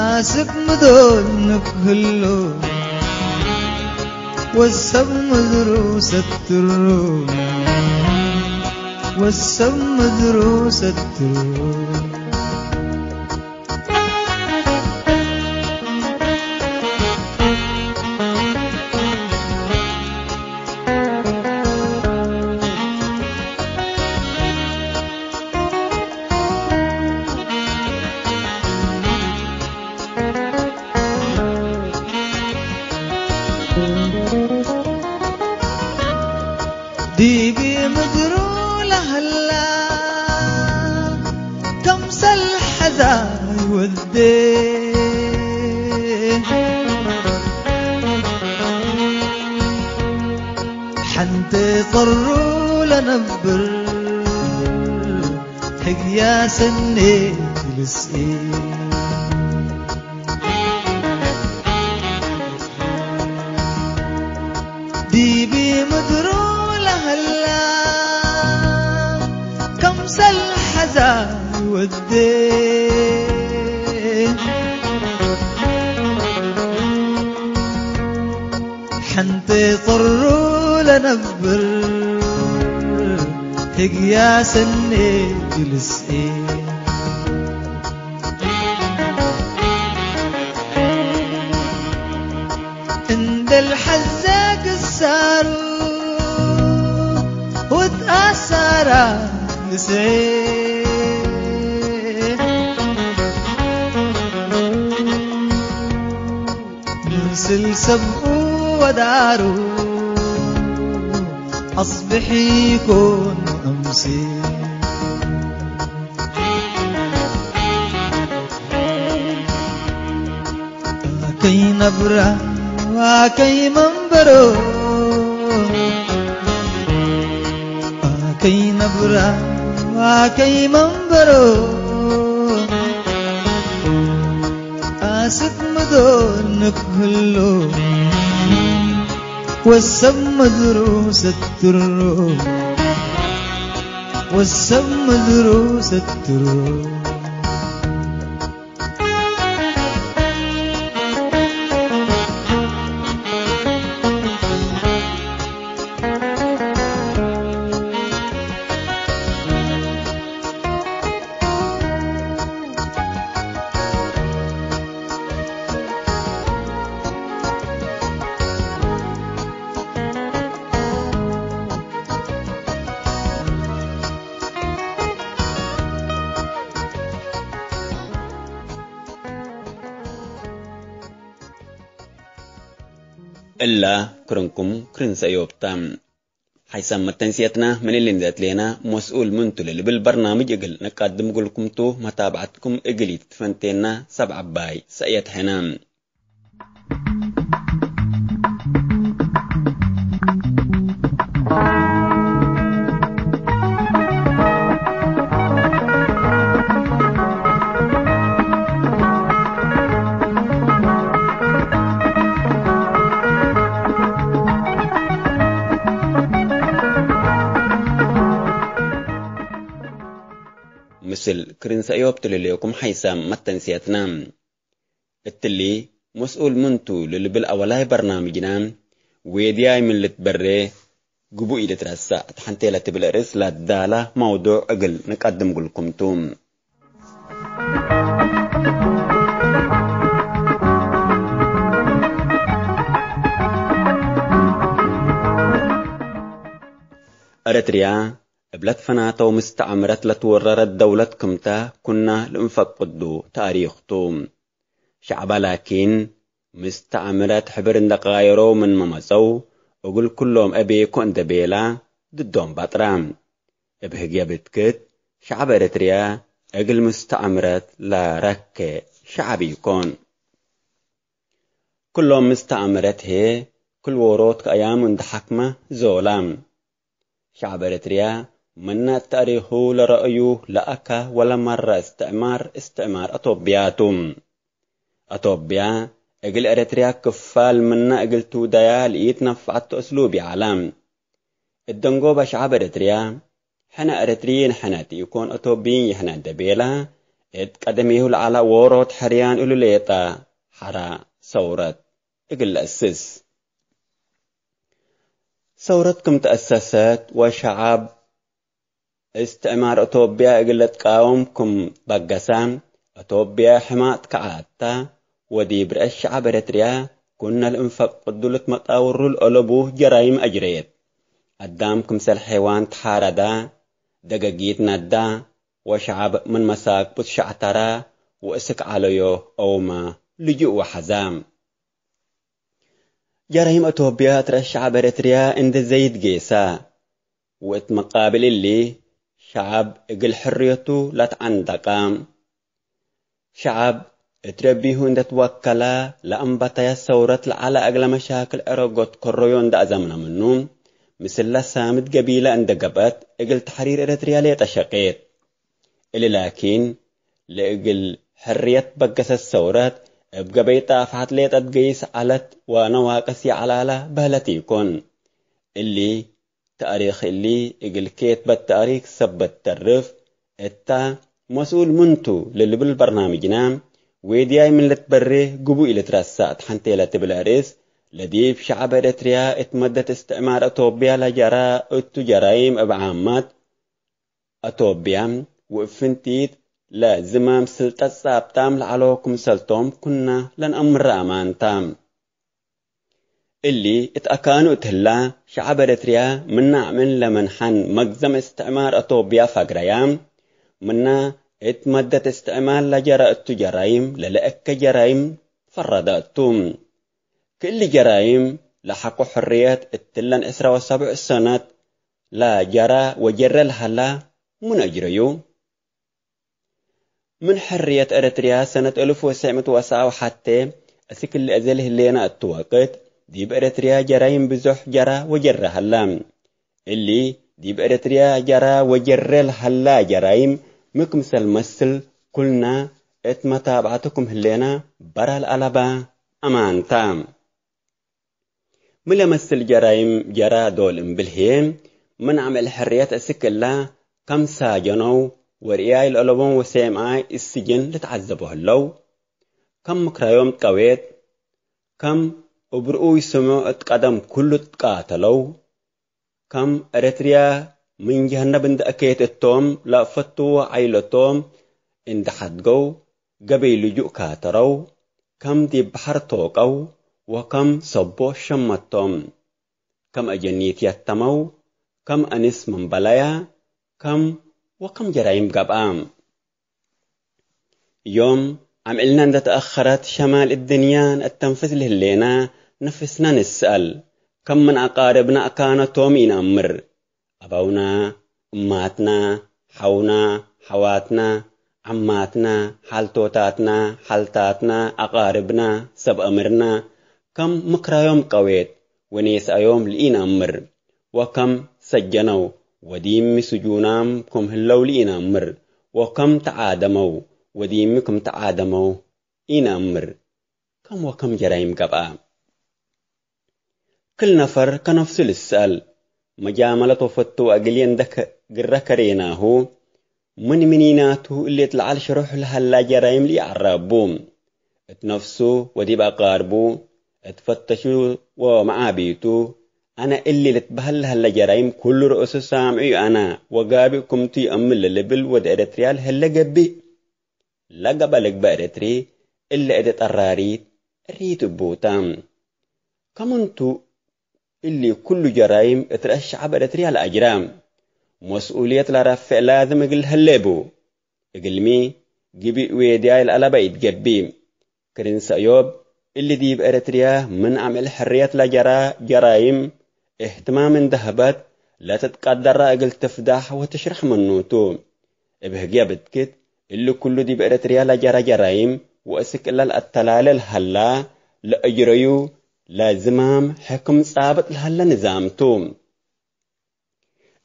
አስክ ምዶል ንክህሎ፣ ወሰብ ምድሩ ሰትሩ፣ ወሰብ ምድሩ ሰትሩ። ቀሩ ለነብር ህግያ ሰኔ ልስኤ። ዲብ ምድሩ ለሀላ ከምሰል ሐዛ ወዴ። ሐንቴ ቀሩ ለነብር ህግያ ሰኔ ልስኤ። እንዴ ለሐዜ ግሳሩ ወትአሳራ ልስዔ። ምስል ሰብኡ ወዳሩ አጽብሕ ኢኮን አምሴ። አከይ ነብራ ወአከይ መንበሮ፣ አከይ ነብራ ወአከይ መንበሮ፣ አስክ ምዶል ንክህሎ ወሰብ ምድሩ ሰትሮ፣ ወሰብ ምድሩ ሰትሮ። እላ ክርንኩም ክርን ሰእዮብ ተ። ሐይሳም መተንስየትና ምን እሊ እንዴ አትሌና፣ መስኡል ምን ቱ ለልብል በርናምጅ እግል ነቃድም እግልኩም ቱ፣ መታብዐትኩም እግል ኢትትፈንቴና ሰብ ዐባይ ሰእየት ሕነ። ምስል ክርን ሰእዮብ ቱ ለሌኩም ሐይሳም መተንስየትና። እትሊ መስኡል ምን ቱ ለልብል አወላይ በርናምጅና፣ ዌድያይ ምን ልትበሬ ግቡእ ኢልትረሰዕ እት ሐንቴ ለትብል ርእስ ለዳላ መውዱዕ እግል ንቀድም እግልኩም ቱ። ኤረትርያ እብ ለትፈናተው ምስተዕምረት ለትወረረት ደውለት ክምተ ኩና ለእንፈቅዱ ታሪክ ቱ። ሸዕባ ላኪን፣ ምስተዕምረት ሕብር እንደ ቃየረው ምንመ መጸው፣ እግል ኩሎም አቤኮ እንደ ቤላ፣ ድዶም ባጥራ። እብ ህግየ ብትክት፣ ሸዕብ ኤረትርያ እግል ምስተዕምረት ለረኬ ሸዕብ ኢኮን። ኩሎም ምስተዕምረት ህዬ፣ ክል ዎሮት ከአያሙ እንደ ሐክመ ዞላ። ሸዕብ ኤረትርያ፣ ምነ እት ታሪኩ ለረአዩ ለአከ ወለመረ እስትዕማር፣ እስትዕማር አቶብያ ቱ። አቶብያ፣ እግል ኤረትርያ ክፋል ምነ እግል ትውደያ ለኢትነፈዐቱ እስሉብ ይዐለ። እት ደንጎበ ሸዕብ ኤረትርያ፣ ሕነ ኤረትርዪን ሕነ ቲኢኮን አቶብዪን ይሕነ እንዴ ቤለ፣ እት ቀደሜሁ ለዐለ ዎሮት ሕርያን እሉ ሌጠ ሐራ ሰውረት እግል ለአስስ። ሰውረት ክም ተአሰሰት ወሸዐብ እስትዕማር አቶብያ እግል ልትቃወም ክም በገሰ፣ አቶብያ ሕማቅ ከዐለተ ወዲብ ርአስ ሸዐብ ኤረትርያ ኩነ ለእንፈቅዱ ልትመጣወሩ ለአለቡ ጀራይም አጅሬት። አዳም ክምሰል ሐይዋን ተሓረደ፣ ደገጊት ነዳ፣ ወሸዐብ ምን መሳክቡት ሸዕተረ ወእስክ ዐለዮ አውመ ልጁእ ወሐዘ። ጀራይም አቶብያ እት ረአስ ሸዐብ ኤረትርያ እንዴ ዘይድ ጌሰ፣ ወእት መቃብል እሊ፣ ሸዐብ እግል ሕርየቱ ለትዐንደቀ። ሸዐብ እት ረቢሁ እንዴ ትወከለ ለአንበተየ ሰውረት ለዐለ እግለ መሻክል ዐረጎት ከረዮ እንዴ አዘምነ ምኑ፣ ምስለ ሳምድ ገቢለ እንደ ገብአት፣ እግል ተሕሪር ኤረትርያ ሌጠ ሸቄት። እሊ ላኪን፣ ለእግል ሕርየት በገሰት ሰውረት፣ እብ ገበይ ጣፍሐት ሌጠ ትገይስ ዐለት ወነዋቅስ ይዐላለ በህለት ኢኮን። እሊ ተእሪክ እሊ እግል ኬትበት ተእሪክ ሰበት ተርፍ እታ፣ መስኡል ምንቱ ለልብል በርናምጅና፣ ዌድያይ ምን ልትበሬ ግቡእ ኢልትረሳእ ተሐንቴ ለትብል አርእስ፣ ለዲብ ሸዐብ ኤረትርያ እት መደት እስትዕማር አቶብያ ለጀራ እቱ ጀራይም እብ ዓማት አቶብያ ወእብ ፍንቲት ለዝማም ስልጠት ጻብጣም ለዐለው ክምሰልቶም ኩና ለነአምረ አማን ታ። እሊ እት አካኑ እት ህላ፣ ሸዐብ ኤረትርያ ምነ አምዕል ለመንሐን መግዘም እስትዕማር አቶብያ ፈግረያ፣ ምነ እት መደት እስትዕማር ለጀረ እቱ ጀራይም ለለአከ ጀራይም ፈረደ እቱ። ክእሊ ጀራይም ለሐቆ ሕርየት እትለን ዕስራ ወሰብዕ ሰነት ለጀራ ወጀረ ለሀላ ምን አጅረዩ? ምን ሕርየት ኤረትርያ ሰነት እልፍ ወትስዕ ምእት ወሰብዓ ወሐቴ እስክ እሊ አዜ ለህሌነ እቱ ወቅት፣ ዲብ ኤረትርያ ጀራይም ብዞሕ ጀራ ወጀረ ሀላ። እሊ ዲብ ኤረትርያ ጀራ ወጀረ ለሀላ ጀራይም ሚ ክምሰል መስል ኩልና እት መታብዐቱ ክም ህሌነ በራል አለባ አማን ታ። ሚ ለመስል ጀራይም ጀራ ዶል እምብል ህዬ፣ ምን አምዕል ሕርየት እስክ እላ፣ ከም ሳጀነው ወርእያይ ለአለቦም ወሴምኣይ እት ስጅን ልትዓዘቦ ህለው፣ ከም ምክራዮም ትቀዌት፣ ከም እብ ርኡይ ስሙዕ እት ቀደም ኩሉ ትቃተለው፣ ከም ኤረትርያ ምን ጀሀነብ እንዴ አከየት እቶም ለአፈትዎ ዓይለቶም እንዴ ሐድገው ገበይ ልጁእ ካተረው፣ ከም ዲብ በሐር ቶቀው ወከም ሰቦ ሸመቶም፣ ከም አጀኒት የተመው፣ ከም አንስ መንበለያ፣ ከም ወከም ጀራይም ገብአ። ዮም አምዕልነ እንዴ ተአኸረት፣ ሸማል እድንያ ነአተንፍስ ለህሌና፣ ነፍስና ንስአል። ከም ምን አቃርብና አካነቶም ኢነአምር። አበውና፣ እማትና፣ ሐውና፣ ሐዋትና፣ ዐማትና፣ ሐልቶታትና፣ ሐልታትና፣ አቃርብና፣ ሰብ አምርና፣ ከም ምክራዮም ቀዌት ወኔስአዮም ለኢነአምር። ወከም ሰጀነው ወዲሚ ስጁናም ክም ህለው ለኢነአምር፣ ወከም ተዓደመው ወዲሚ ክም ተዓደመው ኢነአምር፣ ከም ወከም ጀራይም ገብአ። ክል ነፈር ከነፍሱ ልስአል፣ መጃመለት ወፈቱ ወእግልዬ እንዴ ከ-፣ ግረ ከሬናሁ፣ ምን ምኒናቱ እሊ እት ለዐል ሽሩሕ ለሀላ ጀራይም ለኢዐራቡ፣ እት ነፍሱ ወዲብ አቃርቡ እት ፈተሹ ወመዓቢቱ፣ አነ እሊ ልትበህል ለሀለ ጀራይም ኩሉ ረአሱ ሳምዑ አነ ወጋብእ ክምቱ ይአምን ለልብል ወድ ኤረትርያ ለሀለ ገብእ። ለገብአ ልግበእ ኤረትሪ እለ እደ ጠራሪት እሪት እቡ ተ። ከምንቱ እሊ ኩሉ ጀራይም እት ረአስ ሸዐብ ኤረትርያ ለአጅረ መስኡልየት ለረፍዕ ላዝም እግል ለህሌ ቡ። እግልሚ፣ ግብእ ዌድያይ ለአለበ ኢትገብእ። ክርን ሰእዮብ፣ እሊ ዲብ ኤረትርያ ምን አምዕል ሕርየት ለጀራ ጀራይም እህትማም እንዴ ሀበት፣ ለትትቀደረ እግል ትፍዳሕ ወትሽረሕ ምኑ ቱ። እብ ህግየ ብትክት፣ እሊ ኩሉ ዲብ ኤረትርያ ለጀረ ጀራይም ወእስክ እለ ለአተላሌ ለሀላ፣ ለአጅረዩ ለዝማም ሕክም ጻብጥ ለሀለ ንዛም ቱ።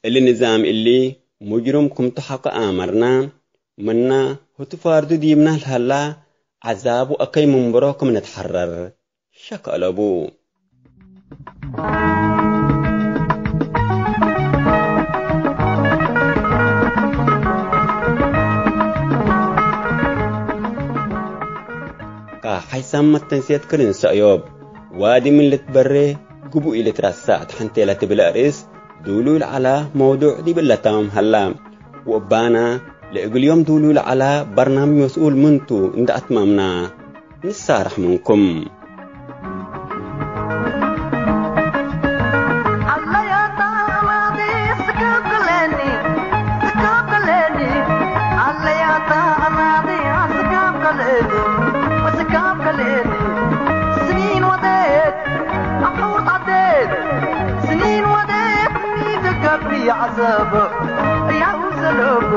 እሊ ንዛም እሊ፣ ሙጅሩም ክምቱ ሐቆ አመርና፣ ምና ህቱ ፋርዱ ዲብና ለሀላ፣ ዐዛቡ አከይ ምንብሮ ክም ንትሐረር ሸክ አለቡ። ከሐይሳም መተንሴት ክርን ሰእዮብ፣ ዋዲ ምን ልትበሬ ግቡእ ኢልትረሳዕ ተሐንቴ ለትብል አርእስ፣ ዱሉል ዐላ መውዱዕ ዲብ ለታምም ሀላ። ወእባና ለእግል ዮም ዱሉል ዐላ በርናምጅ መስኡል ምንቱ እንዴ አትመምና ንሳረሕ ምንኩም። ስኒን ወዴት አሕውር ዐዴት፣ ስኒን ወዴት ኢትገብእ ዐዘብ ያው ዘለብ።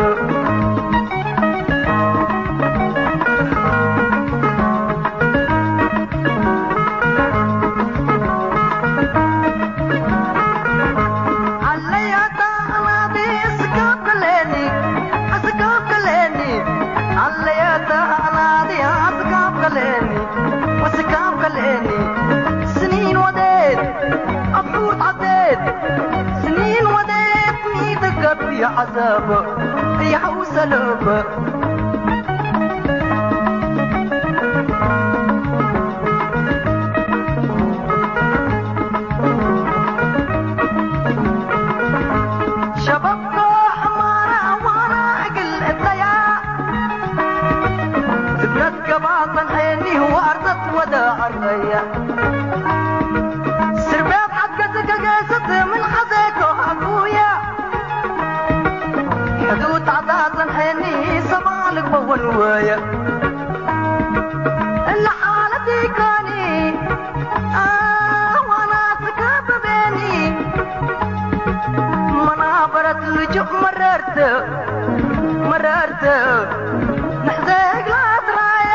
ዐዘብ እያውሰልብ ሸበብኮ ሐማራ ዋና እግል እተያ ዝብለት ገባ ጸንሐኒ ወአርዘት ወደ አርበያ ስርቤት ሐገት ከገስት ምን ሐዜኮ አኩያ ሕዱድ ዐዳ ጸንሐኒ ሰማ ልግበ ወንወየ እለ ሓለት ኢኮኒ አዋናት ከበቤኒ መናበረት ልጁእ መረርት መረርት ንሕዜ እግላት ራያ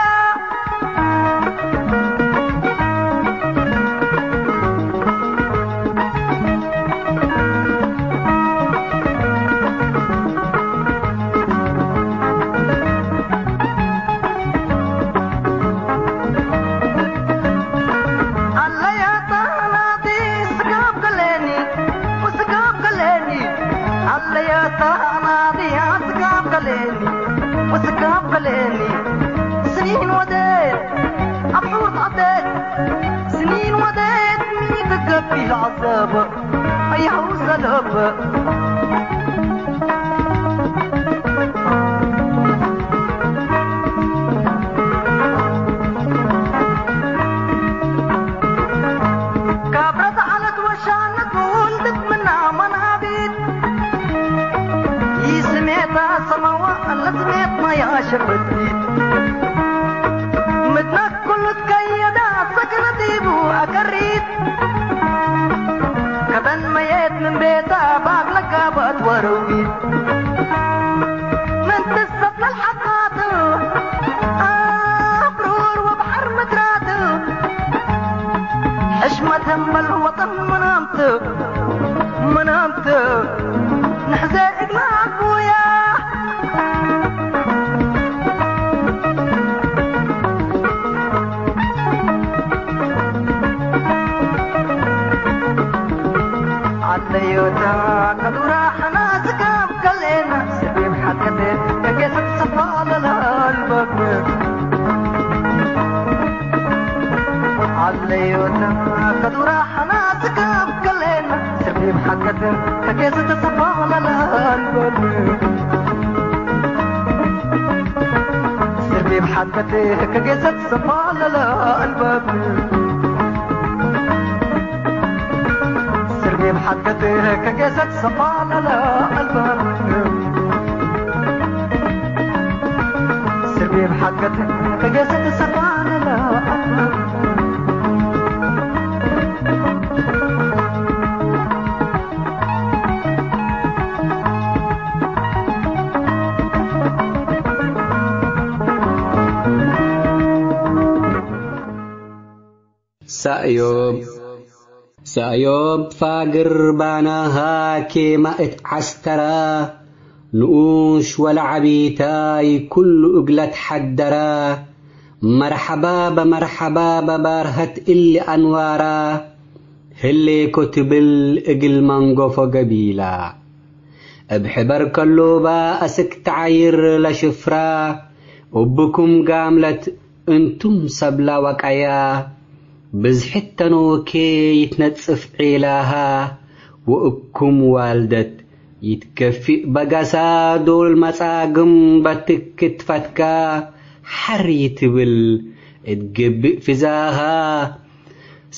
አለያ ታናዲ ስጋብ ከሌኒ ወስጋብ ከሌኒ አለያ ታናዲ ስጋብ ከሌኒ ወስጋብ ከሌኒ ስኒን ወዴት አብ ሑር ተዐዴት ስኒን ወዴት ሚ ትገብእ ለዐዘብ አያሁ ዘለብ ካብረት ዐለት ወሻነት ውልድት ምና መናቢት ይስሜታ ሰማዋ ለስሜት ማያ ሸርበቲት ምድና ኩሉ ትከየዳ ሰክነ ዲቡ አከሪት ከበን መየት ምን ቤታ ባግ ለጋባት ወረዊት ምን ትሰት ለልሐቃት አብሩር ወበሐር ምድራት ሕሽመት ህምበል ወጠን ምናምት ምናምት ንሕዜ እግለ አቡያ አለዮታ ከዱራ ሐናስ ካብ ከሌና ስቢብ ሐከተ ከጌሰት ሰፋ ለለአልበብ አለዮታ ከዱራ ሐናስ ካብ ከሌና ስቢብ ሐከተ ከጌሰት ሰፋ ለለአልበብ ስርቤ ብሐቀት ከጌሰት ሰፋለለ አልባብ ስርቤ ብሐቀት ከጌሰት ሰፋለለ አልባብ ስርቤ ብሐቀት ከጌሰት ሰፋለለ አልባብ ሰእዮብ። ሰእዮብ ፋግር ባናሃ ኬማ እት ዐስተራ፣ ንኡሽ ወለዐቢታይ ኩሉ እግለ ትሐደራ። መርሐባ በመርሐባ በባርሀት እሊ አንዋራ፣ ህሌኮ ትብል እግል መንጎፎ ገቢላ። እብ ሕበር ከሎባ አስክ ተዓይር ለሽፍራ፣ እብኩም ጋምለት እንቱም ሰብላ ወቀያ። ብዝሕት ተኖኬ ይትነጽፍ ዔላሃ፣ ወእኩም ዋልደት ይትከፊእ በገሳ ዶል መጻግም በትክ ትፈትካ ሐር ይትብል እት ገብእ ፍዛሃ።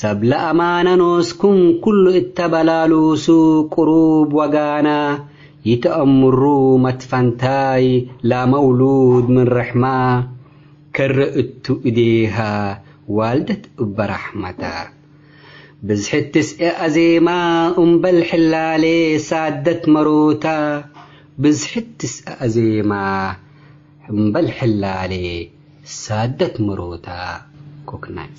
ሰብ ለአማነ ኖስኩም ኩሉ እተ በላሉሱ ቅሩብ ወጋና ይትአምሩ መትፈንታይ ላመውሉድ ምን ርሕማ። ከረ እቱ እዴሃ ዋልደት እበ ረሕመታ። ብዝሕት ትስኤ አዜማ እምበል ሕላሌ ሳደት መሮታ። ብዝሕት ትስኤ አዜማ እምበል ሕላሌ ሳደት መሮታ። ኮክናይ።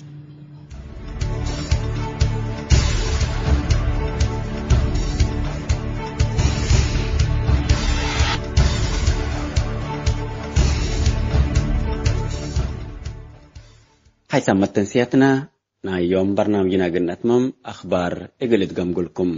ሐይሳም መተንስያትና ናይ ዮም በርናምጅና እግል ነትመም፣ አኽባር እግል እትገምጉልኩም።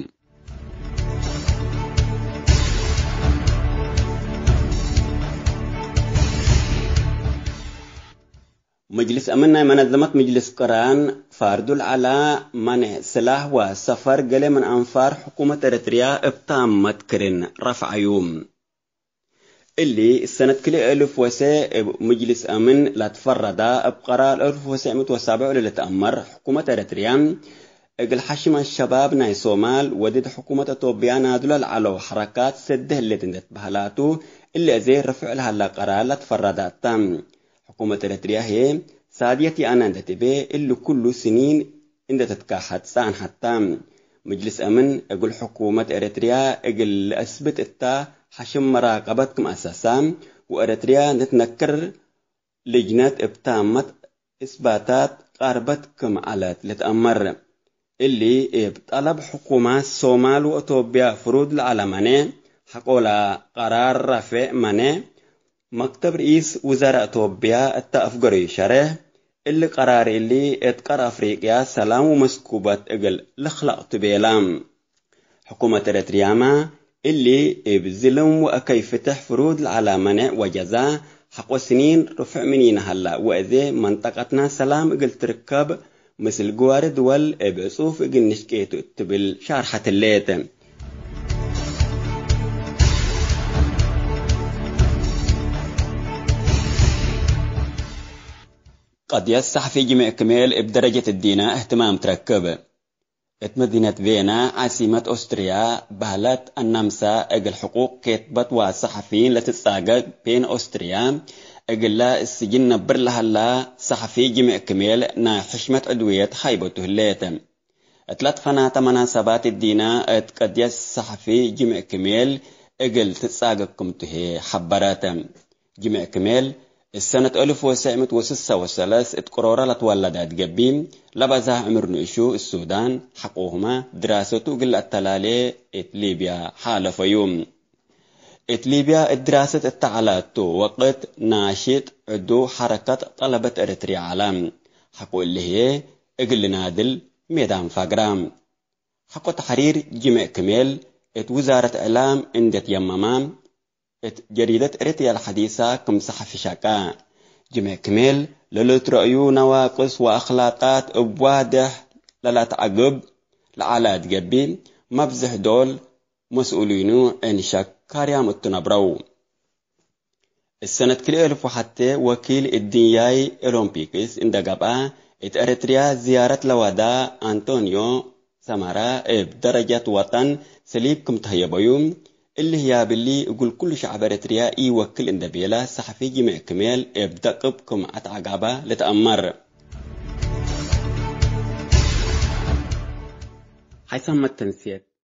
መጅልስ አምን ናይ መነዘመት መጅልስ ቅራን ፋርዱል ዐላ መኔዕ ስላህ ወሰፈር ገሌ ምን አንፋር ሕኩመት ኤረትርያ እብ ታመት ክርን ረፍዐዩ። እሊ ሰነት ክልኤ እልፍ ወሰዕ እብ ምጅልስ አምን ለትፈረዳ፣ እብ ቀራር እልፍ ወሰዕ ምእት ወሳብዕ ለልትአመር፣ ሕኩመት ኤረትርያ እግል ሐሽም አሸባብ ናይ ሶማል ወድድ ሕኩመት አቶብያ ናድሎ ለዐለው ሐረካት ሰደ ህሌት እንዴ ትበህላቱ፣ እሊ አዜ ርፍዕ ለሀላ ቀራር ለትፈረዳ እተ። ሕኩመት ኤረትርያ ህዬ ሳድየት ይአነ እንዴ ትቤ፣ እሊ ኩሉ ስኒን እንዴ ትትካሐት ጸንሐት ተ። ምጅልስ አምን እግል ሕኩመት ኤረትርያ እግል ለአስብት እተ ሐሽም መራቀበት ክም አሰሳ፣ ወኤረትርያ እንዴ ትነክር ልጅነት እብ ታመት እስባታት ቃርበት ክም ዐለት ልትአመር። እሊ እብ ጠለብ ሕኩማት ሶማል ወአቶብያ ፍሩድ ለዐለ መኔዕ ሐቆለ ቀራር ረፌዕ መኔዕ፣ መክተብ ርኢስ ውዛራእ አቶብያ እተ አፍገረዩ ሸሬሕ፣ እሊ ቀራር እሊ እት ቀር አፍሪቅያ ሰላም ወመስኩበት እግል ልክለቅ ቱ ቤላ። ሕኩመት ኤረትርያመ እሊ እብ ዝልም ወአከይ ፍትሕ ፍሩድ ለዐለ መኔዕ ወጀዛ ሐቆ ስኒን ርፉዕ ምኒነ ሀላ፣ ወአዜ መንጠቀትና ሰላም እግል ትርከብ ምስል ግዋሪ ድወል እብ ዕጹፍ እግል ንሽቄ ቱ ትብል ሻርሐት ህሌት። ቀድየት ሰሐፊ ጅሜዕ ክሜል እብ ደረጀት እዲነ እህትማም ትረክብ። እት መዲነት ቬና ዓሲመት ኦስትርያ፣ በህለት አናምሰ እግል ሕቁቅ ኬትበት ወሰሐፊን ለትጻገግ ፔን ኦስትርያ፣ እግለ እስጅን ነብር ለሀላ ሰሐፊ ጅሜዕ ክሜል ናይ ሕሽመት ዕድውየት ሀይበቱ ህሌት። እት ለትፈናተ መናሰባት እዲነ እት ቀድየት ሰሐፊ ጅሜዕ ክሜል እግል ትጻገግ ክምቱ ህዬ ሐበረት። ጅሜዕ ክሜል፣ እሰነት አልፍ ወሰዕ ምእት ወስሳ ወሰለስ እት ቅሮረ ለትወለደ እት ገብእ፣ ለበዝሐ ዕምር ንእሹ እት ሱዳን፣ ሐቆሁመ ድራሰቱ እግል ለአተላሌ እት ሊብያ ሓለፈዩ። እት ሊብያ እት ድራሰት እተ ዐላቱ ወቅት፣ ናሽጥ ዕዱ ሐረከት ጠለበት ኤረትርያ ዐለ። ሐቆ እሊ ህዬ እግል ልናድል ሜዳን ፋግራ። ሐቆ ተሕሪር ጅሜዕ ክሜል እት ውዛረት እዕላም እንዴ ትየመመ፣ እት ጀሪደት ኤረትርያ ለሐዲሰ ክም ሰሐፊ ሸቀ። ጅሜዕ ክሜል ለልትረአዩ ነዋቅስ ወአክላቃት እብ ዋድሕ ለለአትዐግብ ለዐለ እት ገብእ፣ መብዝሕ ዶል መስኡሊኑ ዕን ሸክ ካርያም እቱ ነብረው። እሰነት ክልኤ እልፍ ወሐቴ ወኪል እድንያይ ኦሎምፒክስ እንደ ገብአ፣ እት ኤረትርያ ዝያረት ለወዳ አንቶንዮ ሰመረ እብ ደረጀት ወጠን ሰሊብ ክም ተህየበዩ። እሊ ህያብ እሊ እግል ኩሉ ሸዐብ ኤረትርያ ኢወክል እንደ ቤለ ሰሐፊ ጅሜዕ ክሜል እብ ደቅብ ክም አትዐጋበ ልትአመር። ሐይሳም መተንስየት